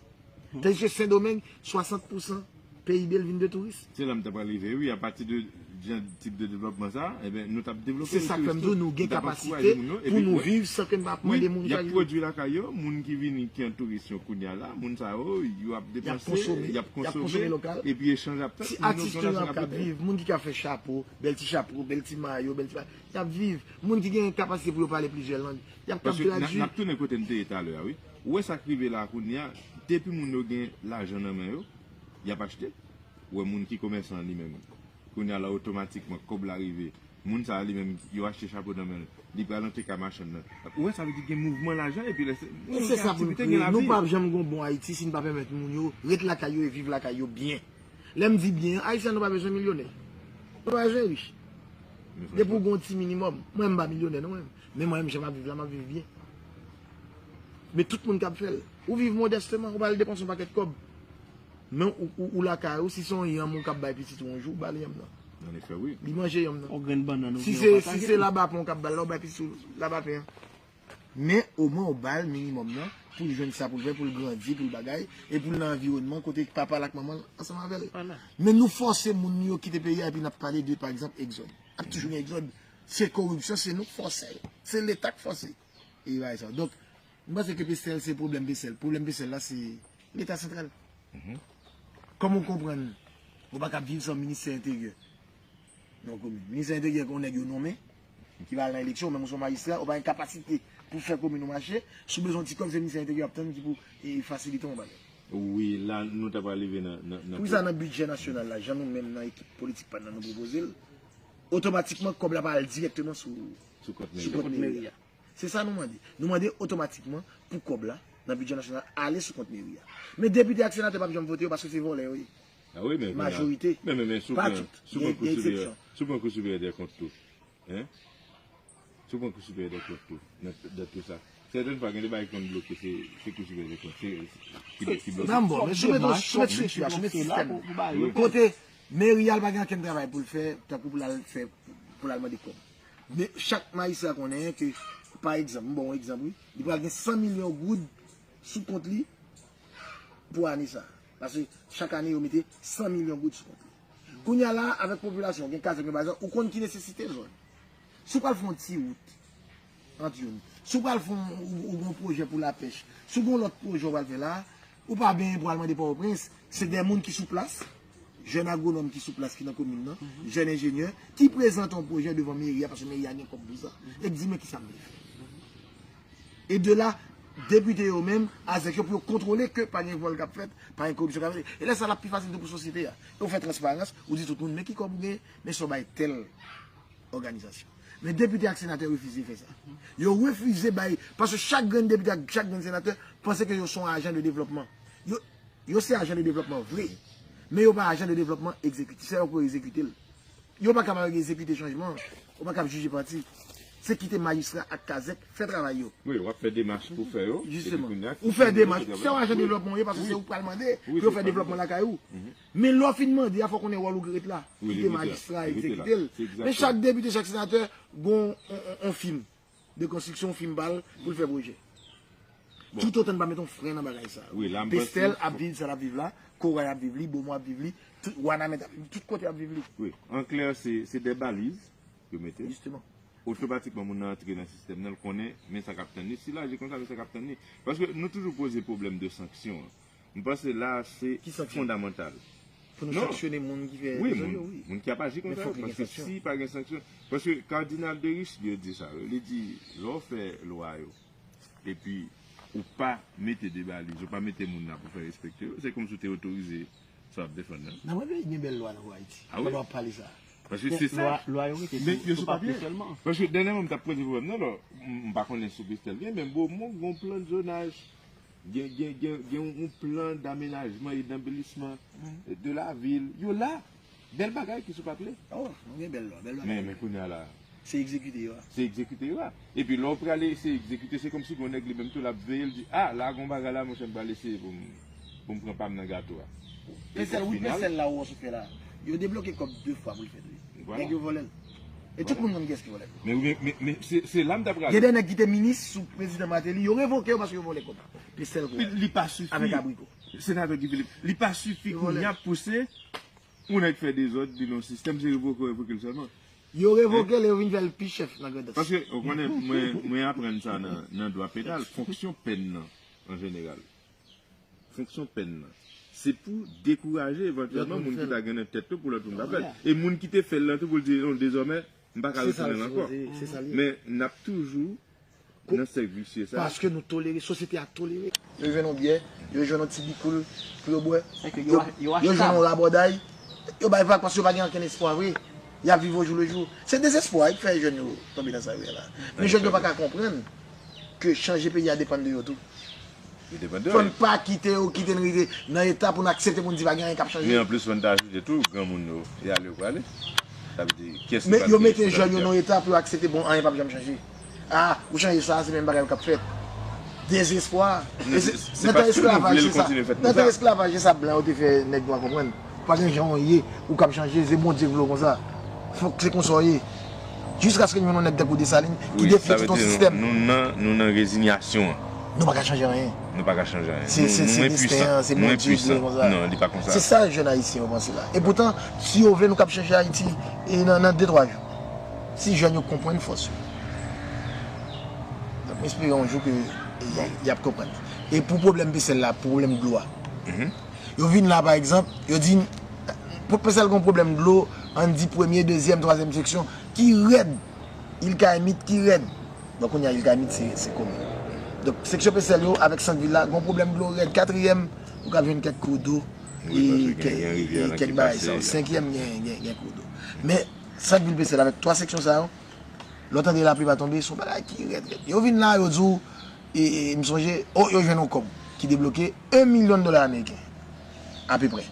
Tandiske Sendomeng, swasant pousan P I B l vin de touris. Se la m ta pral rive, wi, apati de jan tip de devlòpman sa, enben, nou t ap devlope Se sa k fè m di w, nou gen kapasite pou nou viv san ke n pa ap mande moun y ap pwodui lakay yo, moun ki vini ki an touris yo kounye a la, moun sa yo, yo ap depanse, y ap konsome, epi echanj ap fèt, moun yo gen lajan k ap rete. Moun ki ka fè chapo, bèl ti chapo, bèl ti mayo, bèl ti bagay, y ap viv. Moun ki gen kapasite pou yo pale plizyè lang, y ap kab tradui. Paske n ap tounen kote n te ye talè a, wi. Ou wè sa k rive la kounye a, depi moun yo gen lajan nan men yo, y ap achte. Ou wè moun ki komèsan li menm, kounye a la otomatikman kòb la rive. Moun sa a li menm, yo achte chapo nan men l, li pral antre kay machann nan. Ou wè sa vle di gen mouvman lajan epi lè se. E se sa pou nou kriye. Nou p ap janm gon bon Ayiti si n pa pèmèt moun yo ret lakay yo e viv lakay yo byen. Lè m di byen, Ayisyen nou pa bezwen milyonè. Nou pa bezwen rich. Depi w gon ti minimòm, mwen m pa milyonè non mwen. Men mwen menm jan m ap viv la, m ap viv byen. Men tout moun k ap fè l. Ou viv modèsteman, ou pa al depanse yon pakèt kòb. Men ou, ou, ou lakay ou, si se yon yanm ou k ap bay pitit ou yon jou, ou ba l yanm nan. Anefè, wi. Li manje yanm nan. Yon grenn bannann ou Si gen se, yon si se labapen ou k ap ba l la, ou bay pitit ou labapen an. Men omwen ou ba l minimòm nan pou l jwenn sa pou l fè, pou l grandi, pou l bagay, e pou l nan anviwònman kote papa l ak manman l ansanm avè l. Men nou fòse moun yo kite peyi a epi n ap pale de, pa egzanp, egzòd. Ap toujou gen egzòd. Se koripsyon, se nou k fòse. Se Leta k fòse. E bagay sa. Donk, m panse ke Pestèl, se pwoblèm Pestèl. Pwoblèm Pestèl la, se Leta santral. Kòman w konprann ou pa ka viv san ministè enteryè nan yon komin? Ministè enteryè, gen yon nèg yo nonmen, ki va al nan eleksyon, ou menm ou se yon majistra, ou pa gen kapasite pou fè komin ou mache, si w bezwen yon ti kòb, se ministè enteryè w ap tann ki pou e, fasilite yon bagay. Wi, la, nou ta pral rive nan, nan, nan Poukisa nan bidjè nasyonal la, jan nou menm nan ekip politik pa n nan nou pwopoze l, otomatikman kòb la pa al dirèkteman sou, sou kont meri a? Se sa nou mande. Nou mande otomatikman pou kòb la, nan bidjè nasyonal, ale sou kont meri a. Men depite ak senatè p ap janm vote yo paske se vòlè yo ye. Majorite. Men, men, men, si w pran, si w pran Kou Siperyè, si w pran Kou Siperyè dè Kont tou, en? Si w pran Kou Siperyè dè Kont tou, nan, nan tou sa. Sètèn fwa, gen de bagay ki konn bloke, se, se Kou Siperyè dè Kont, se, ki, ki bloke. Nan bon, men si w mete, si w mete strikti a, si w mete sistèm kote meri a pa gen okenn travay pou l fè, tankou pou l al fè, pou l al mande kòb. Men chak majistra konnen ke, pa egzanp, m ba w yon egzanp, wi, li pral gen san milyon goud sou kont li pou ane sa. Paske chak ane, yo mete san milyon goud sou kont li. Kounye a la, avèk popilasyon, gen kazèk, gen bagay sa, ou konn ki nesesite zòn. Si w pral fè yon ti wout ant youn, si w pral fè yon, ou, ou gen yon pwojè pou lapèch, si w gen yon lòt pwojè w pral fè la, ou pa benyen pou al mande Pòtoprens, se de moun ki sou plas, jèn agwonòm ki sou plas ki nan komin nan, jèn enjenyè, ki prezante yon pwojè devan meri a, paske meri a gen kòb pou sa, e k di, men kisa m vle fè. E de la, depite yo menm, azèk yo pou yo kontwole ke pa gen vòl k ap fèt, pa gen koripsyon k ap fèt. E lè sa l ap pi fasil tou pou sosyete a. E ou fè transparans, ou di tout moun, men ki kòb ou genyen, men sa w bay tèl òganizasyon. Men depite ak senatè refize fè sa. Yo refize bay, paske chak grenn depite ak chak grenn senatè panse ke yo se yon ajan de devlòpman. Yo, yo se ajan de devlòpman vre, men yo pa ajan de devlòpman egzekitif. Se yo pou egzekite l. Yo pa kapab egzekite chanjman an. Ou pa kab jije pati. Se kite majistra ak kazèk fè travay yo. Wi, w ap fè demach pou fè yo. Jisteman. Ou fè demach, se yon ajan de devlòpman ou ye, paske se ou k pral mande pou yo fè devlòpman lakay ou. Men lè w fin mande a, fò w konnen wòl ou ki ret la. Kite majistra egzekite l. Men chak depite, chak senatè, gon on, on, on fim de konstriksyon, on fim pa l pou l fè pwojè. Toutotan n pa met yon fren nan bagay sa. Pestèl ap viv sa l ap viv la, Koray ap viv li, Bomò ap viv li, tout Wanament ap viv li, tout kote ap viv li. Wi, an klè, se, se de baliz yo mete. Jisteman. Otomatikman, moun nan antre nan sistèm nan, l konnen, men sa k ap tann li. Si l aji konsa, men sa k ap tann li. Paske nou toujou poze pwoblèm de sanksyon an. M panse la, se fondamantal. Pou nou sanksyone moun ki fè dezòd yo, wi. Wi, moun, moun ki ap aji konsa, paske si pa gen sanksyon, paske Cardinal de Richelieu di sa, wi, li di, lè w fè lwa yo, epi ou pa mete de baliz, ou pa mete moun la pou fè respekte yo, se kòmsi w te otorize sa w ap defann nan. Nan mwen peyi gen bèl lwa nan Ayiti. A wi. Pandan w ap pale sa. Paske se sa. Lwa, lwa yo rete sou, sou papye sèlman. Paske dènyèman, m t ap poze pwoblèm nan, lò, m, m pa konnen sou Pestèl gen, men Bomò gon plan de zonaj. Gen, gen, gen, gen yon plan d'amenajman e d'anbelisman de la vil. Yo la. Bèl bagay ki sou papye. Oh, nou gen bèl lwa, bèl bagay. Men, men kounye a la. Se egzekite yo a. Se egzekite yo a. Epi lè w prale se egzekite, se kòmsi gon nèg li menm tou l ap veye, l di, a, la gon bagay la, monchè, m prale eseye pou m, pou m pran pa m nan gato a. Pestèl, wi, Pestèl la ou wè sou fè la. Yo debloke kòb de fwa pou l fèt, wi. Nèg yo vòlè l. E tout moun konn kiyès ki vòlè l. Men, men, men, men se, se la m t ap prale. Gen de nèg ki te minis sou prezidan Martelly, yo revoke yo paske yo vòlè kòb. Pestèl kou. Li, li pa sifi. Avèk abriko. Senatè Guy Philippe, li pa sifi kounye a pou se yon nèg fè dezòd, li nan yon sistèm, se revoke, revoke l sèlman. Yo revoke l e yo vin fè l pi chèf nan Grandans. Paske, ou konnen, mwen, mwen aprann sa nan, nan dwa penal, fonksyon pèn nan, an jeneral. Fonksyon pèn nan. Se pou dekouraje evantyèlman moun ki ta gen nan tèt yo pou lòt moun pa fè l. E moun ki te fè l lan tou pou l di, non, dezòmè, m pa ka retounen l ankò. Men n ap toujou nan sèk visye sa. Paske nou tolere, sosyete a tolere. Yo jwenn yon byè, yo jwenn yon ti bikoul pou yo bwè. Yo, yo jwenn yon rabòday, yo bay vag paske yo pa gen okenn espwa vre. Y ap viv au jour le jour. Se dezespwa ki fè jèn yo tonbe nan sa yo ye la. Men jèn yo pa ka konprann ke chanje peyi a depann de yo tou. Fò n pa kite yo kite n rive nan eta pou n aksepte pou n di pa gen anyen k ap chanje. Men anplis, fò n ta ajoute tou, granmoun yo, e ale yo prale. Sa vle di, kiyès ki pral gen espwa nan peyi a? Men yo mete jèn yo nan yon eta pou yo aksepte, bon, anyen p ap janm chanje. A, ou chanje sa, se menm bagay yo k ap fèt. Dezespwa. Nan tan esklavaj, se sa. Nan tan esklavaj, se sa blan yo te fè nèg nwa konprann. Pa gen jan w ye, ou k ap chanje, se Bondye k vle w konsa. Fòk se konsa w ye. Jiskaske nou jwenn yon nèg tankou Desalin ki defi tout yon sistèm. Nou nan, nou nan rezinyasyon an. Nou pa ka chanje anyen. Nou pa ka chanje anyen. Se, se, se desten an, se Bondye ki vle konsa. Non, li pa konsa. Se sa jèn ayisyen yo panse la. E poutan, si yo vle, nou kab chanje Ayiti e nan, nan de, twa jou. Si jèn yo konprann fòs yo. Donk, m espere yon jou ke y, y ap konprann. E pou pwoblèm Pestèl la, pou pwoblèm dlo a. Yo vin la, pa egzanp, yo di, pou Pestèl gen pwoblèm dlo, ann di premye, dezyèm, twazyèm seksyon, ki rèd, Il Kayimit, ki rèd. Bon, kounye a, Il Kayimit, se, se komin. Donk, seksyon Pestèl yo, avèk sant vil la, gen pwoblèm dlo rèd. Katriyèm, ou ka jwenn kèk kou do, e kè-, e kèk bagay sa yo. Senkyèm, gen, gen, gen kou do. Men, sant vil Pestèl, avèk twa seksyon sa yo, lè w tande lapli pa tonbe, se yon bagay ki rèd, rèd. Yo vin la, yo di w, e, e, m sonje, o, yo jwenn yon kòb ki debloke yon milyon dola ameriken, apeprè.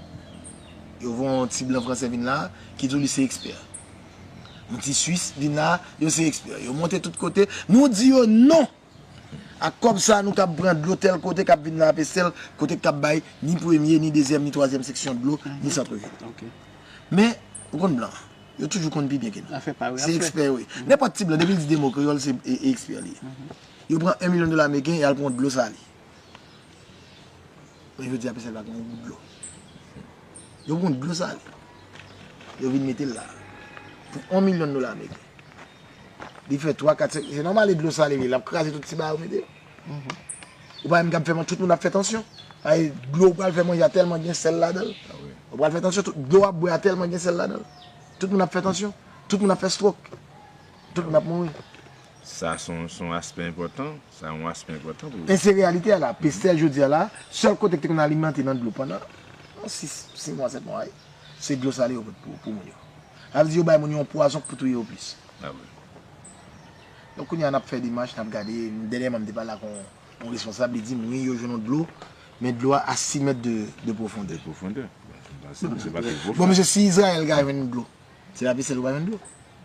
Yo voye yon ti blan fransè vin la, ki di w li se ekspè. Yon ti Swis vin la, yo se ekspè. Yo monte tout kote, nou di yo non! Ak kòb sa, nou kab pran dlo tèl kote k ap vin la Pestèl, kote k ap bay ni premye, ni dezyèm, ni twazyèm seksyon dlo, ni sant vil. Men, ou konn blan. Yo toujou konn pi byen ke nou. Se ekspè, wi. Nenpòt ti blan, depi l di de mo kreyòl, se e, e ekspè li ye. Yo pran yon milyon dola ameriken, y al pran dlo sale. Men jodi a, Pestèl pa gen yon gout dlo. Yo pran dlo sale. Yo vin mete l la. Pou yon milyon dola ameriken. Li fè twa, kat, senk, se nòmal, e dlo sale li ye, l ap kraze tout ti bagay yo mete yo. Ou pa menm kab fè man-, tout moun ap fè tansyon. Ay, dlo ou pral fè manje a tèlman gen sèl ladan l. Ou pral fè tansyon, tout dlo w ap bwè a tèlman gen sèl ladan l. Tout moun ap fè tansyon. Tout moun ap fè strok. Tout moun ap mouri. Sa se yon, se yon aspè enpòtan. Sa yon aspè enpòtan pou... E se reyalite a la. Pestèl jodi a la, sèl kote ki te konn alimante nan dlo pandan yon sis, sis mwa, sèt mwa, wi, se dlo sale yo pot pou, pou moun yo. Sa vle di yo bay moun yo yon pwazon k pou touye yo plis. Donk, kounye a, n ap fè demach, n ap gade. Dènyèman, m te pale ak yon, yon responsab, li di m, wi, yo jwenn yon dlo, men dlo a a sis mèt de, de pwofondè. De pwofondè. Bon, se pa, se pa twò pwofon. Bon, mesye, si Izrayèl ka jwenn dlo, se pa Pestèl yo pa jwenn dlo.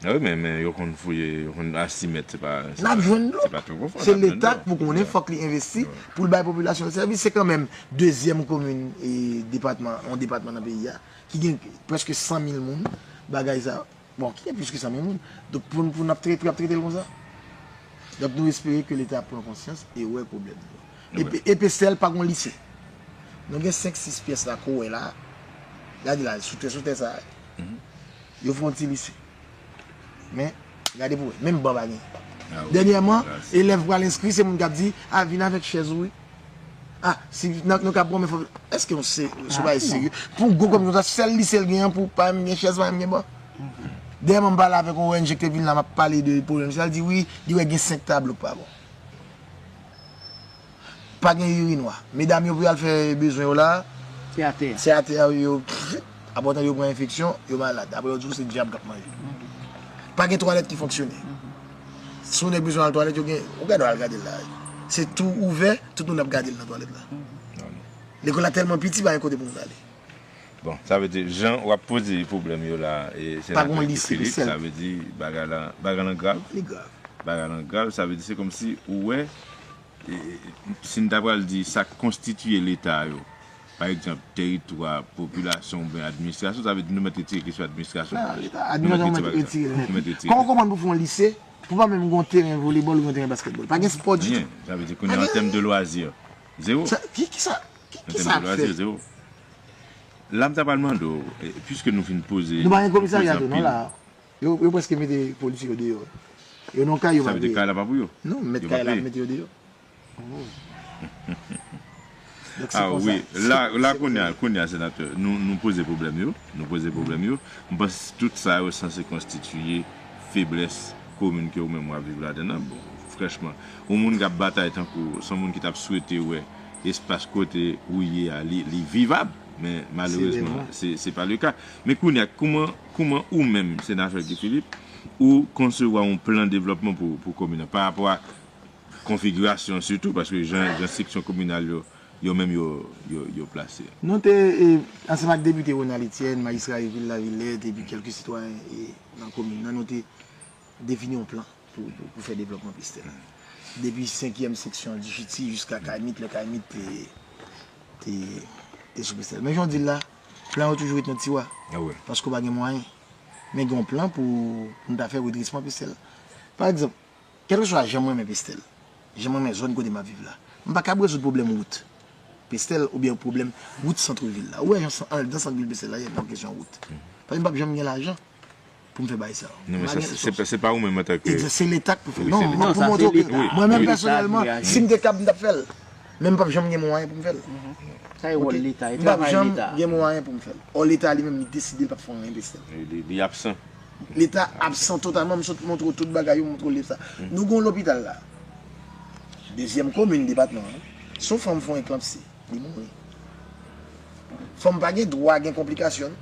A wi, men, men yo konn fouye, yo konn a sis mèt, se pa, se pa, se pa twò pwofon. N ap jwenn dlo. Se Leta k pou konnen, fòk li envesti pou l bay popilasyon l sèvis. Se kanmenm dezyèm komin e depatman, yon depatman nan peyi a, ki gen prèske san mil moun, bagay sa. Bon, ki gen plis ke san mil moun. Donk, pou, pou n ap trete, ap trete l konsa. Donk, nou espere ke Leta pran konsyans e wè pwoblèm yo. E Pe-, e Pestèl pa gon lise. Nou gen senk, sis pyès la, ke w wè la. Gade la, sou tè, sou tè sa. Yo fè yon ti lise. Men, gade pou w wè, menm ban pa gen. Dènyèman, elèv pral enskri, se moun k ap di, a, vin avèk chèz ou, wi. A, si nou, nou ka pran, men fò, èske yon se, se yon bagay serye? Pou yon gwo kòb konsa, sèl lise l gen an, pou pa menm gen chèz, pa menm gen ban. Dèyèman, m pale avèk yon O N G ki te vin la, m ap pale de pwoblèm sa, l di wi, li wè gen senk tablo k pa bon. Pa gen irinwa. Medam yo pou y al fè bezwen yo la, se atè a. Se atè a yo, apre w tande yo pran enfeksyon, yo malad. Apre yo di w se dyab k ap manje. Pa gen twalèt ki fonksyone. Si yon nèg bezwen al twalèt, yo gen, ou gade, al gade l la. Se tou ouvè, tout moun ap gade l nan twalèt la. Lekòl la tèlman piti, pa gen kote pou moun ale. Bon, sa vle di, jan w ap poze pwoblèm yo la, e, senatè Guy Philippe, sa vle di, bagay la, bagay lan grav. Li grav. Bagay lan grav, sa vle di, se kòmsi ou wè, e, e, si n ta pral di sa k konstitye Leta yo, pa egzanp, teritwa, popilasyon oubyen administrasyon, sa vle di nou mèt retire kesyon administrasyon. Non, Leta, administrasyon, nou mèt retire l nèt. Nou mèt retire. Kòman w konprann pou fè yon lise, pou pa menm gen yon teren volebòl ou yon teren baskètbòl? Pa gen spò ditou. Anyen. Sa vle di, kounye a, an tèm de lwazi, zewo. Sa, ki, ki sa, ki, ki sa ap fèt? An tèm de lwazi, zewo. La, m ta pral mande w, e, piske nou fin poze, nou pa gen komisarya tou, non, la. Yo, yo prèske mete polisye yo deyò. Yo nan kay, yo pa peye. Sa vle di kay la pa pou yo? Non, mèt kay la mete yo deyò. Donk, se konsa. A wi, la, la, kounye a, kounye a, senatè, nou, nou poze pwoblèm yo, nou poze pwoblèm yo. M panse tout sa yo sanse konstitiye feblès komin ke ou menm w ap viv ladan l. Bon, franchman, yon moun k ap batay tankou w, se yon moun ki t ap swete wè espas kote ou ye a, li, li vivab. Men malerezman, se, se pa le ka. Men kounye a, kouman, kouman ou menm, senatè Guy Philippe, ou konsevwa yon plan devlòpman pou, pou komin nan, pa rapò a konfigirasyon sitou, paske jan, jan seksyon kominal yo, yo menm yo, yo, yo plase. Nou te, e, ansanm ak depite Ronald Etienne, majistra vil Lavillette, epi kèlke sitwayen, e, nan komin nan, nou te defini yon plan pou, pou, pou fè devlòpman Pestèl. Depi senkyèm seksyon Difiti jiska Kayimit, lè Kayimit te, te, te sou Pestèl. Men jan w di l la, plan yo toujou ret nan tiwa. Paske w pa gen mwayen. Men gen yon plan pou, pou n ta fè redresman Pestèl. Pa egzanp, kèlkeswa jan m renmen Pestèl, jan m renmen zòn kote m ap viv la, m pa kab rezoud pwoblèm wout Pestèl oubyen pwoblèm wout sant vil la. Ou wè jan san-, anndan sant vil Pestèl la ye nan kesyon wout. Paske m p ap janm gen lajan. pou m fè bagay sa yo. Non, men sa, se, se pa, se pa ou menm antanke... Egzak, se Leta k pou fè l. Non, se Leta. Non, pou montre w ke mwen menm pèsonèlman, si m te kab, m t ap fè l. Men m p ap janm gen mwayen pou m fè l. Sa e wòl Leta, e travay Leta. M p ap janm gen mwayen pou m fè l. Ò, Leta li menm, li deside l p ap fè anyen pou Estelle. Li, li absan. Leta absan totalman, m sot montre w tout bagay yo, montre w leta. Nou gen yon lopital la. Dezyèm komin depatman an. Si yon fanm fè yon eklanpsi, li mouri. Fanm pa gen dwa gen konplikasyon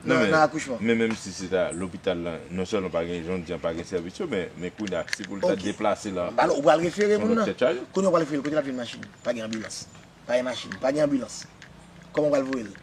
nan, nan akouchman. Men menm si se ta lopital la, non sèlman pa gen, jan w di an, pa gen sèvis yo, men, men kounye a, si pou l ta deplase la, alò, ou pral refere moun nan. Kounye a, ou pral refere l, kote l ap jwenn machin? Pa gen anbilans. Pa gen machin, pa gen anbilans. Kòman w pral voye l?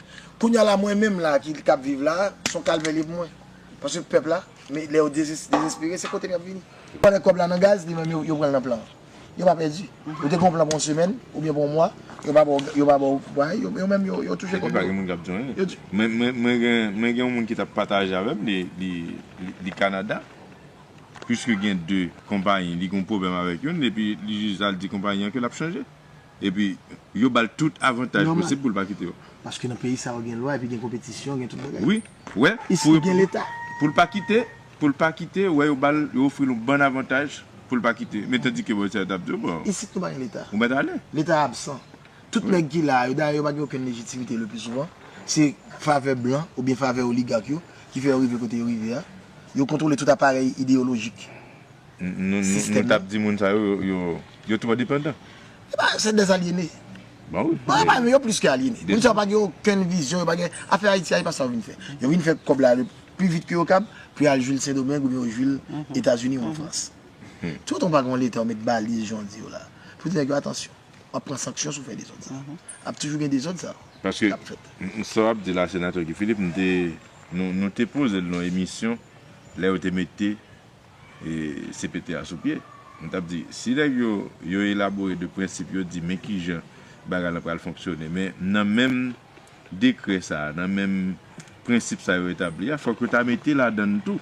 Kounye a la, mwen menm la, ki, k ap viv la, se yon kalvè li ye pou mwen. Paske pèp la, men lè yo dezes-, dezespere, se kote m y ap vini. Pandan kòb la nan gaz, li menm yo, yo pran l nan plan an. Yo pa pèdi. Ou te gen yon plan pou yon semèn, oubyen pou yon mwa, yo pa ba w, yo pa ba w, yo, yo menm, yo, yo touche kòb yo. Epi pa gen moun k ap di anyen. Yo di- Mwen, mwen, mwen gen, mwen gen yon moun ki t ap pataje avè m, li, li, li, li Kanada. Piske gen de konpayi, li gen yon pwoblèm avèk youn, epi li jis al di konpayi an ke l ap chanje. Epi, yo ba l tout avantaj posib pou l pa kite yo. Paske nan peyi sa yo gen lwa, epi gen konpetisyon, gen tout bagay. Wi, wè, isit gen Leta. Pou l pa kite, pou l pa kite, wè, yo ba l, yo ofri l yon bann avantaj pou l pa kite. Men tandike bò sa yo t ap di yo, bon, isit nou pa gen Leta. Ou mèt ale. Leta absan. Tout nèg ki la a yo, dayè yo pa gen okenn lejitimite le pli souvan. Se favè blan oubyen favè oligak yo ki fè yo rive kote yo rive a. Yo kontwole tout aparèy ideyolojik. Nou, nou, nou t ap di moun sa yo, yo, yo, yo twò depandan. E ba, se dèzalyene. Bon, wi. Bon, e ba, men yo plis ke alyene. Moun sa yo pa gen okenn vizyon, yo pa gen, afè Ayiti a, e pa sa yo vin fè. Yo vin fè kòb la le pli vit ke yo kab, pou yo al jwi l Sendomeng oubyen yo jwi l Etazini ou an Frans. Tout tan w pa gen yon Leta, yo met baliz, jan w di yo la. Pou di nèg yo, atansyon, w ap pran sanksyon si w fè dezòd sa. Ap toujou gen dezòd sa k ap fèt. Paske, m, m, sa w ap di la, Senatè Guy Philippe, m te, nou, nou te poze l nan emisyon, lè yo te mete e, C P T a sou pye. M t ap di, si nèg yo, yo elabore de prensip, yo di, men kijan bagay lan pral fonksyone. Men nan menm dekrè sa a, nan menm prensip sa yo etabli a, fòk yo ta mete ladan l tou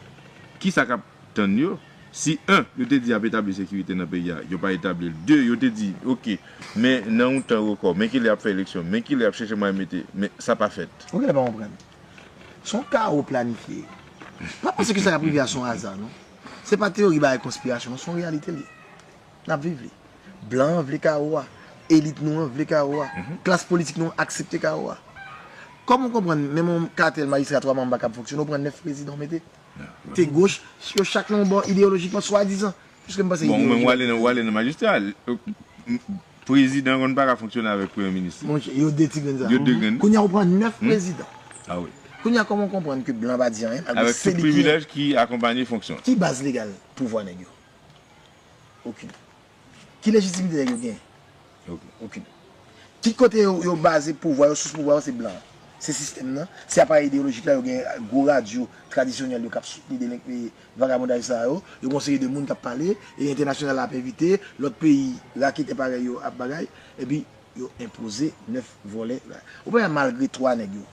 kisa k ap tann yo. Si, en, yo te di y ap etabli sekirite nan peyi a, yo pa etabli l. De, yo te di, oke, men nan yon tan rekò, men kilè y ap fè eleksyon, men kilè y ap chèche mwayen mete, men sa pa fèt. Ou genlè pa konprann. Se yon kawo planifye. Pa panse ke sa k ap rive a se yon aza, non. Se pa teyori bagay konspirasyon, non, se yon reyalite l ye. N ap viv li. Blan an vle kawo a. Elit nou an vle kawo a. Klas politik nou an aksepte kawo a. Kòman w konprann, menm yon katèl majistra twa manm pa kab fonksyone, w pran nèf prezidan w mete? Te goch, yo chak nan yon bò ideyolojikman, swadizan. Piske m panse ideyoloji. Bon, ou menm w ale nan, w ale nan majistra. Prezidan konn pa ka fonksyone avèk premye minis. Monchè, yo de ti grenn sa. Yo de grenn. Kounye a, ou pran nèf prezidan. Ah wi. Kounye a, kòman w konprann ke blan pa di anyen, malgre se li ki... Avèk tout privilèj ki akonpanye fonksyon. Ki baz legal pouvwa nèg yo? Okenn. Ki lejitimite nèg yo genyen? Okenn. Ki kote yo, yo baze pouvwa yo, sous pouvwa yo, se blan. Se sistèm nan, se aparèy ideyolojik la, yo gen gwo radyo tradisyonèl yo k ap soutni delenk-, vagabondaj sa yo, yo gen yon seri de moun k ap pale, e entènasyonal la ap envite, lòt peyi raketè parèy yo ap bagay, epi yo enpoze nèf vòlè. Ou pa wè malgre twa nèg yo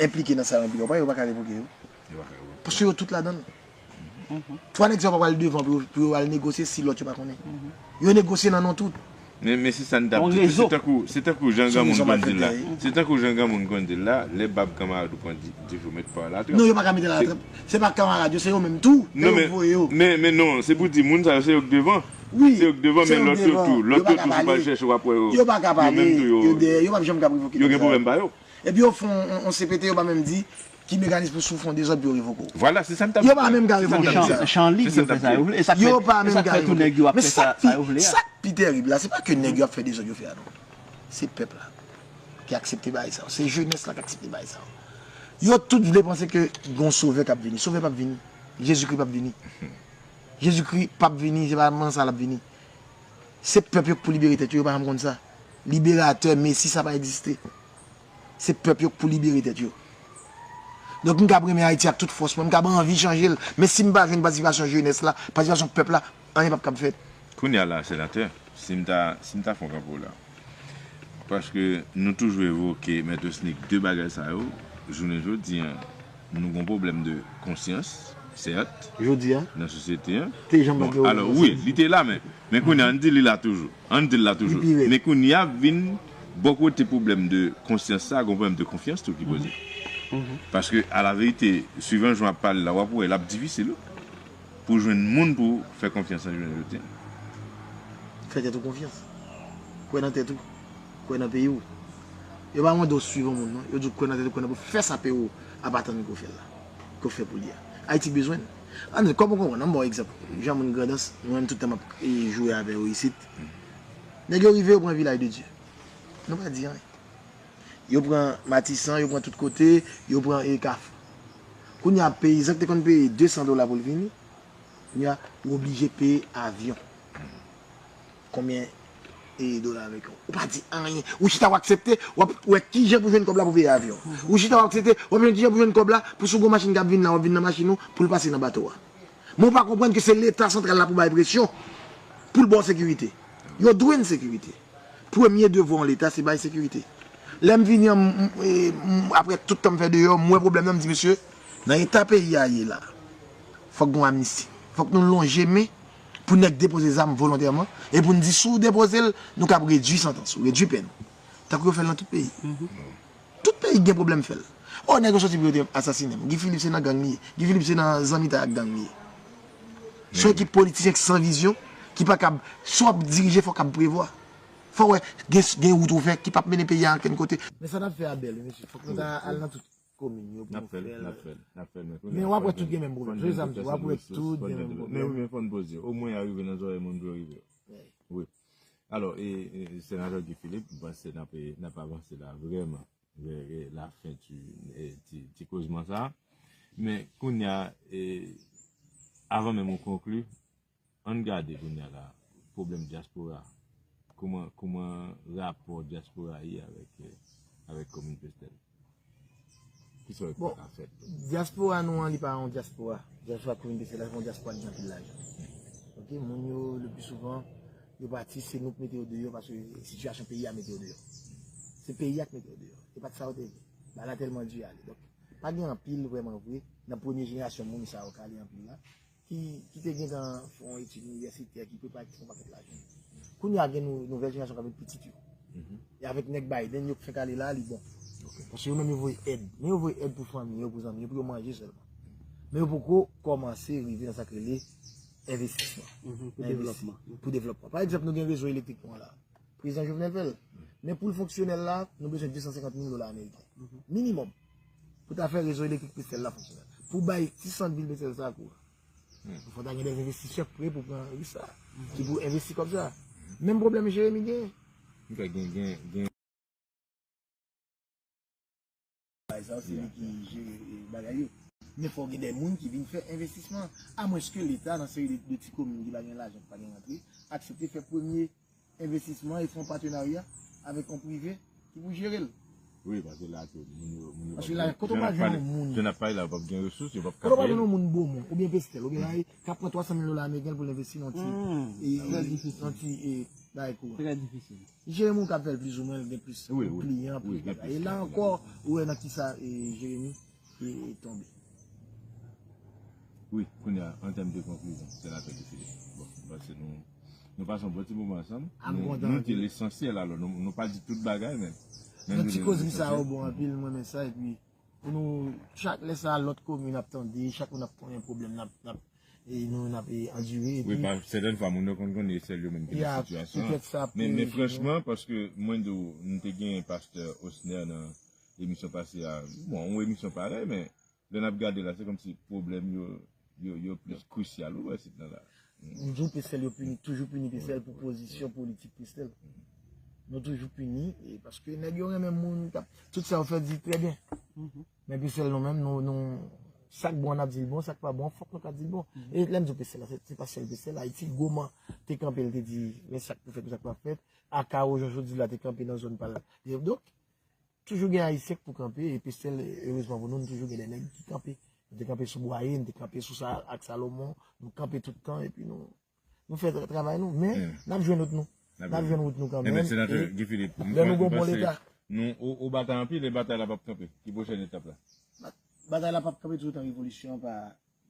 enplike nan sa yo enplike, ou pa wè yo pa ka revoke yo? Paske yo tout ladan l. Twa nèg sa yo pa pral devan pou yo, pou yo al negosye si lòt yo pa konnen. Yo negosye nan non tout. Men, men se sa n t ap di tou, se tankou, se tankou jan granmoun konn di l la. Se tankou jan granmoun konn di l la, lè bab kanmarad ou pran di, dife ou met pa w latrap. Non, yo pa ka mete latrap. Se pa kanmarad yo, se yo menm tou, lè yo voye yo. Men, men non, se pou di moun sa yo, se yo k devan. Wi, se yo k devan, men lòt yo tou, lòt yo tou, si w pral chèche, w ap wè yo, yo menm tou, yo, yo dèyè, yo p ap janm kab revoke nèg sa yo. Yo gen pwoblèm pa yo. Epi yo fè yon, yon, yon C P T, yo pa menm di ki mechanisme pou si w fè yon dezòd pou yo revoke w. Vwala, se sa m t ap di. Yo pa menm ka revoke nèg sa yo. Chan lib yo fè sa yo vle. E sa k fè, e sa k fè tou nèg yo ap fè sa, sa yo vle a. Men sa k pi, sa k pi terib la, se pa ke nèg yo ap fè dezòd yo fè a non. Se pèp la ki aksepte bagay sa yo. Se jenès la ki aksepte bagay sa yo. Yo tout vle panse ke gon sovè k ap vini. Sovè p ap vini. Jezikri p ap vini. Jezikri p ap vini, se pa nan sa l ap vini. Se pèp yo k pou libere tèt yo, yo pa janm konn sa. Liberatè, mesi, sa pa egziste. Se pèp yo k pou libere tèt yo. Donk, m kab renmen Ayiti ak tout fòs mwen, m kab anvi chanje l, men si m pa jwenn patisipasyon jenès la, patisipasyon pèp la, anyen p ap kab fèt. Kounye a la, senatè, si m ta, si m ta fè yon kanpe w la, paske nou toujou evoke Mèt Osnick de bagay sa yo, jounen jodi a, nou gon pwoblèm de konsyans, sèt, jodi a, nan sosyete a. Te janm... Bon, alò, wi, li te la, men, men kounye a, ann di li la toujou. Ann di l la toujou. Men kounye a, vin bò kote pwoblèm de konsyans sa, gon pwoblèm de konfyans tou ki poze. Paske, a la verite, swivan jan w ap pale la, w ap wè, l ap difisil, wi, pou jwenn moun pou fè konfyans nan jounen jodi a. Fè tèt ou konfyans. Kwè nan tèt ou. Kwè nan peyi w. Yo pa mande w swiv yon moun, non. Yo di w kwè nan tèt ou, kwè nan peyi w. Fè sa peyi w ap atann ke w fè l la. Ke w fè pou li a. Ayiti bezwen l. Ann, kòman w konprann? Ann ba w egzanp. Jan moun Grandans, mwen menm tout tan m ap e, joure avè yo isit. Nèg yo rive, yo pran Vilaj de Dye. Nou pa di anyen. Yo pran Matisan, yo pran tout kote, yo pran e, Kafou. Kounye a, peyizan ki te konn peye de san dola pou l vini, kounye a, ou oblije peye avyon. Konbyen e, dola avèk yo? Ou pa di anyen. Ou chita, w aksepte, w ap wè kijan pou jwenn kòb la pou peye avyon. Ou chita, w aksepte, w ap jwenn kijan pou jwenn kòb la pou si w gen yon machin k ap vin la, w ap vin nan machin ou pou l pase nan bato a. Men w pa konprann ke se Leta santral la pou bay presyon pou l ba w sekirite. Yo dwe n sekirite. Premye devwa yon Leta se bay sekirite. Lè m vini an, m- m- e, m- apre tout tan m fè deyò, m wè pwoblèm nan, m di mesye, nan eta peyi a ye la, fòk gen yon amnisti. Fòk nou lonje men pou nèg depoze zam volontèman e pou n di si w depoze l, nou kab redui santans ou, redui pèn ou. Tankou yo fè l nan tout peyi. Tout peyi gen pwoblèm fè l. O, nèg yo soti pou yo te asasinen m. Guy Philippe se nan gang li ye. Guy Philippe se nan zanmitay ak gang li ye. Se yon ekip politisyen ki san vizyon, ki pa kab, si w ap dirije, fò w kab prevwa. Fò w wè, gen, gen wout ou fè ki p ap mennen peyi a ankenn kote. Men sa n ap fè a bèl, wi, mesye. Fòk nou ta al nan tout komin yo pou nou fè l. N ap fè l, n ap fè l, n ap fè l, men kounye a. Men w ap wè tout gen menm pwoblèm. Se sa m di, w ap wè tout gen menm pwoblèm. Men wi, men fò n poze. Omwen, y a rive nan zòrèy moun pou yo rive. Wi. Alò, e, e, Senatè Guy Philippe, m panse n ap, n ap avanse la vrèman. Vè, vè, lafen ti, e, ti, ti kozman sa. Men kounye a, e, avan menm ou konkli, ann gade kounye a la, pwoblèm dyaspora. Kòman, kòman rapò dyaspora ye avèk, e, avèk komin Pestèl? Kisa w kwè ka fèt? Dyaspora nou an, li pa yon dyaspora. Dyaspora komin Pestèl la, se yon dyaspora ki gen anpil lajan. Ok, moun yo, le pli souvan, yo pati, se nou k mete yo deyò, paske sitiyasyon peyi a mete yo deyò. Se peyi a k mete yo deyò. E pa t sa yo te vle. Bagay la tèlman di ale. Donk, pa gen anpil vrèman vre nan premye jenerasyon moun sa yo k ale anpil la, ki, ki te gentan fè yon etid inivèsitè, ki prepare, ki fè yon pakèt lajan. Kounye a gen nou, nouvèl jenerasyon k ap vin pitit yo. E avèk nèg Biden yo k fenk ale la, li bon. Paske yo menm yo voye èd. Men yo voye èd pou fanmi yo, pou zanmi yo, pou yo manje sèlman. Men yo poko kòmanse rive nan sa k rele envestisman. Pou devlòpman. Pou devlòpman. Pa egzanp, nou gen rezo elektrik nou an la. Prezidan Jovenel fè l. Men pou l fonksyonèl la, nou bezwen de san senkant mil dola ameriken. Minimòm. Pou ta fè rezo elektrik Pestèl la fonksyonèl. Pou bay ti sant vil Pestèl sa kouran. Fò ta gen de envestisè k pre pou pran risk sa. Ki pou envesti kòb sa. Menm pwoblèm Jeremi genyen. Gen, gen, gen. Bay sa, se li ki jere, e, bagay yo. Men fò gen de moun ki vin fè envestisman. Amwenske Leta, nan seri de, de ti komin ki pa gen lajan, ki pa gen rantre, aksepte fè premye envestisman e fè yon patenarya avèk yon prive ki pou jere l. Wi, paske la tou, moun yo, moun yo. Paske la, kote w pa jwenn yon moun. Jan n ap pale la, yo p ap gen resous, yo p ap ka peye. Kote w pa jwenn yon moun Bomon, oubyen Pestèl, oubyen la, k ap pran twa san mil dola ameriken pou l envesti nan ti, e, nan ti, e, bagay kouran. Trè difisil. Jeremi ou ka fè l plizoumwen, l gen plis kliyan, plis bagay. E la ankò, ou wè nan kisa, e, Jeremi, e, tonbe. Wi, kounye a, an tèm de konklizyon, Senatè Guy Philippe. Bon, m panse nou, nou pase yon bon ti moman ansanm. Nou, nou di lesansyèl, alò, nou, nou pa di tout bagay, men, men nou di lesansyèl. Ti kozri sa yo bon anpil, mwen renmen sa, epi pou nou, chak lè sa, lòt komin ap tande, chak moun ap konnen pwoblèm, n ap, n ap, e nou, n ap, e, andire, epi. Wi, pa, sètèn fwa, moun yo konn konnen sèl yo menm ki nan sitiyasyon an. Men, men franchman, paske mwen di w, nou te gen pastè Osner nan emisyon pase a, bon, yon emisyon parèy, men lè n ap gade la, se kòmsi pwoblèm yo, yo, yo plis krisyal, ou wè, sit nan la. M di w, Pestèl yo pini, toujou pini Pestèl pou pozisyon politik Pestèl. Nou toujou pini, e paske nèg yo renmen moun k ap, tout sa yo fè di trè byen. Men Pestèl nou menm, nou, nou, sa k bon, n ap di l bon, sa k pa bon, fòk nou ka di l bon. E lè m di w Pestèl la, se, se pa sèl Pestèl, Ayiti, Goman te kanpe, l te di, men sa k pou fèt, men sa k pa fèt. Akawo, jan jodi la, te kanpe nan zòn pa l. Donk, toujou gen Ayisyen k pou kanpe, e Pestèl, erezman pou nou, nou toujou gen de nèg ki kanpe. Nou te kanpe sou Bwaye, nou te kanpe sou sa ak Salomon, nou kanpe tout tan, epi nou, nou fè tra-, travay nou, men n ap jwenn wout nou. N ap jwenn wout nou kanmenm. Enben, Senatè Guy Philippe, lè nou gon bon Leta. Nou, ou, ou batay anpil, e batay la p ap kanpe. Ki pwochèn etap la? Ba-, batay la p ap kanpe toutan revolisyon an pa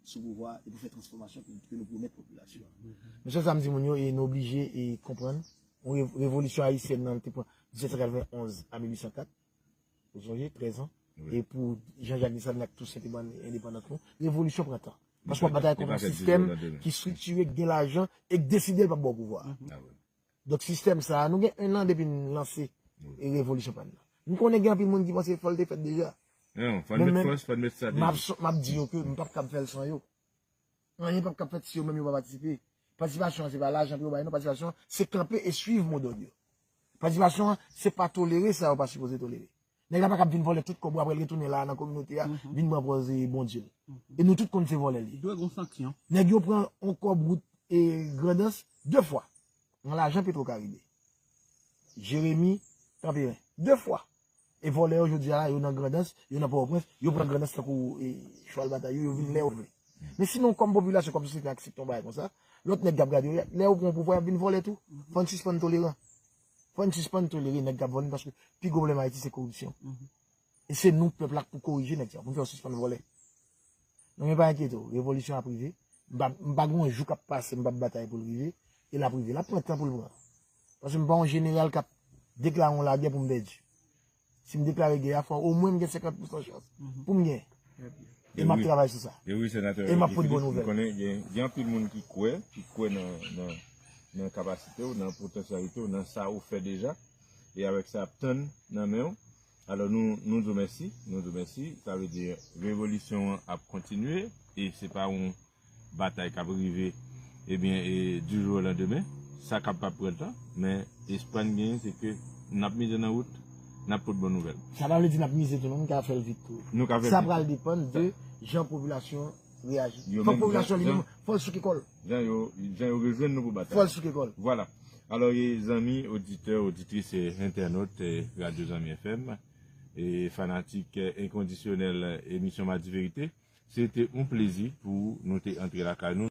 sou pouvwa e pou fè transfòmasyon ke, ke nou pwomèt popilasyon an. Men sèl sa m di moun yo, e nou oblije e konprann, yon rev-, revolisyon ayisyèn nan te pran disèt san katrevenn onz a mil uit san kat. Ou sonje, trèz an. e pou Jean-Jacques Dessalines ak Toussaint te ban endepandans nou, revolisyon pran tan. Paske w ap batay kont yon sistèm ki estriktire, ki gen lajan e ki deside l p ap ba w pouvwa. Donk sistèm sa a, nou gen en an depi n lanse e revolisyon pa n nan. M konnen gen anpil moun ki panse fò l te fèt deja. Men menm, m ap di yo ke m p ap kab fè l san yo. Anyen p ap kab fèt si yo menm yo pa patisipe. Patisipasyon an se pa lajan pou yo bay non, patisipasyon an se kanpe e swiv modòd yo. Patisipasyon an se pa tolere sa yo pa sipoze tolere. Nèg la pa kab vin vòlè tout kòb ou apre l retounen la nan kominote a, vin pran pòz e Bondye l. E nou tout konn se vòlè l ye. Dwe gon sanksyon. Nèg yo pran yon kòb wout e Grandans de fwa. Nan lajan Petro Karibe. Jeremi Kanperen. De fwa. E vòlè yo jodi a la, yo nan Grandans, yo nan Pòtoprens, yo pran Grandans tankou e, chwal batay yo, yo vin lè yo vle. Men si nou kòm popilasyon, kòm sosyete aksepte yon bagay konsa, lòt nèg k ap gade yo, lè yo pran pouvwa, y ap vin vòlè tou. Fò n sispann toleran. Fò n sispann tolere nèg k ap vòlè nou paske pi gwo pwoblèm Ayiti se koripsyon. E se nou pèp la k pou korije nèg sa yo, pou n fè yo sispann vòlè. Non men pa enkyete w, revolisyon ap rive. M pa, m pa gen yon jou k ap pase m p ap batay pou l rive. E l ap rive. L ap pran tan pou l pran. Paske m pa yon jeneral k ap deklare yon lagè pou m pèdi. Si m deklare gè a, fò omwen m gen senkant pousan chans pou m genyen. E m ap travay sou sa. E m ap pote bon nouvèl. M konnen gen, gen anpil moun ki kwè, ki kwè nan, nan, nan kapasite w, nan potansyalite w, nan sa ou fè deja. E avèk sa ap tann nan men w. Alò nou, nou di w mèsi, nou di w mèsi. Sa vle di revolisyon an ap kontinye e se pa yon batay k ap rive, ebyen, e, du jour au lendemain. Sa kapab pran tan, men espwa n genyen se ke n ap mize nan wout, n ap pote bon nouvèl. Sa pa vle di n ap mize tou non, nou ka fè l vit tou. Nou ka fè l vit tou. Sa pral depann de jan popilasyon an reyaji. Fòk popilasyon li menm, fò l souke kò l. Jan yo, jan yo rejwenn nou pou batay. Fò l souke kò l. Vwala. Alò, e, zanmi, oditè, oditris e entènot, e, Radyo Zanmi F M, e fanatik, e, enkondisyonèl, e, emisyon Madi Verite, se te yon plezi pou nou te antre lakay nou.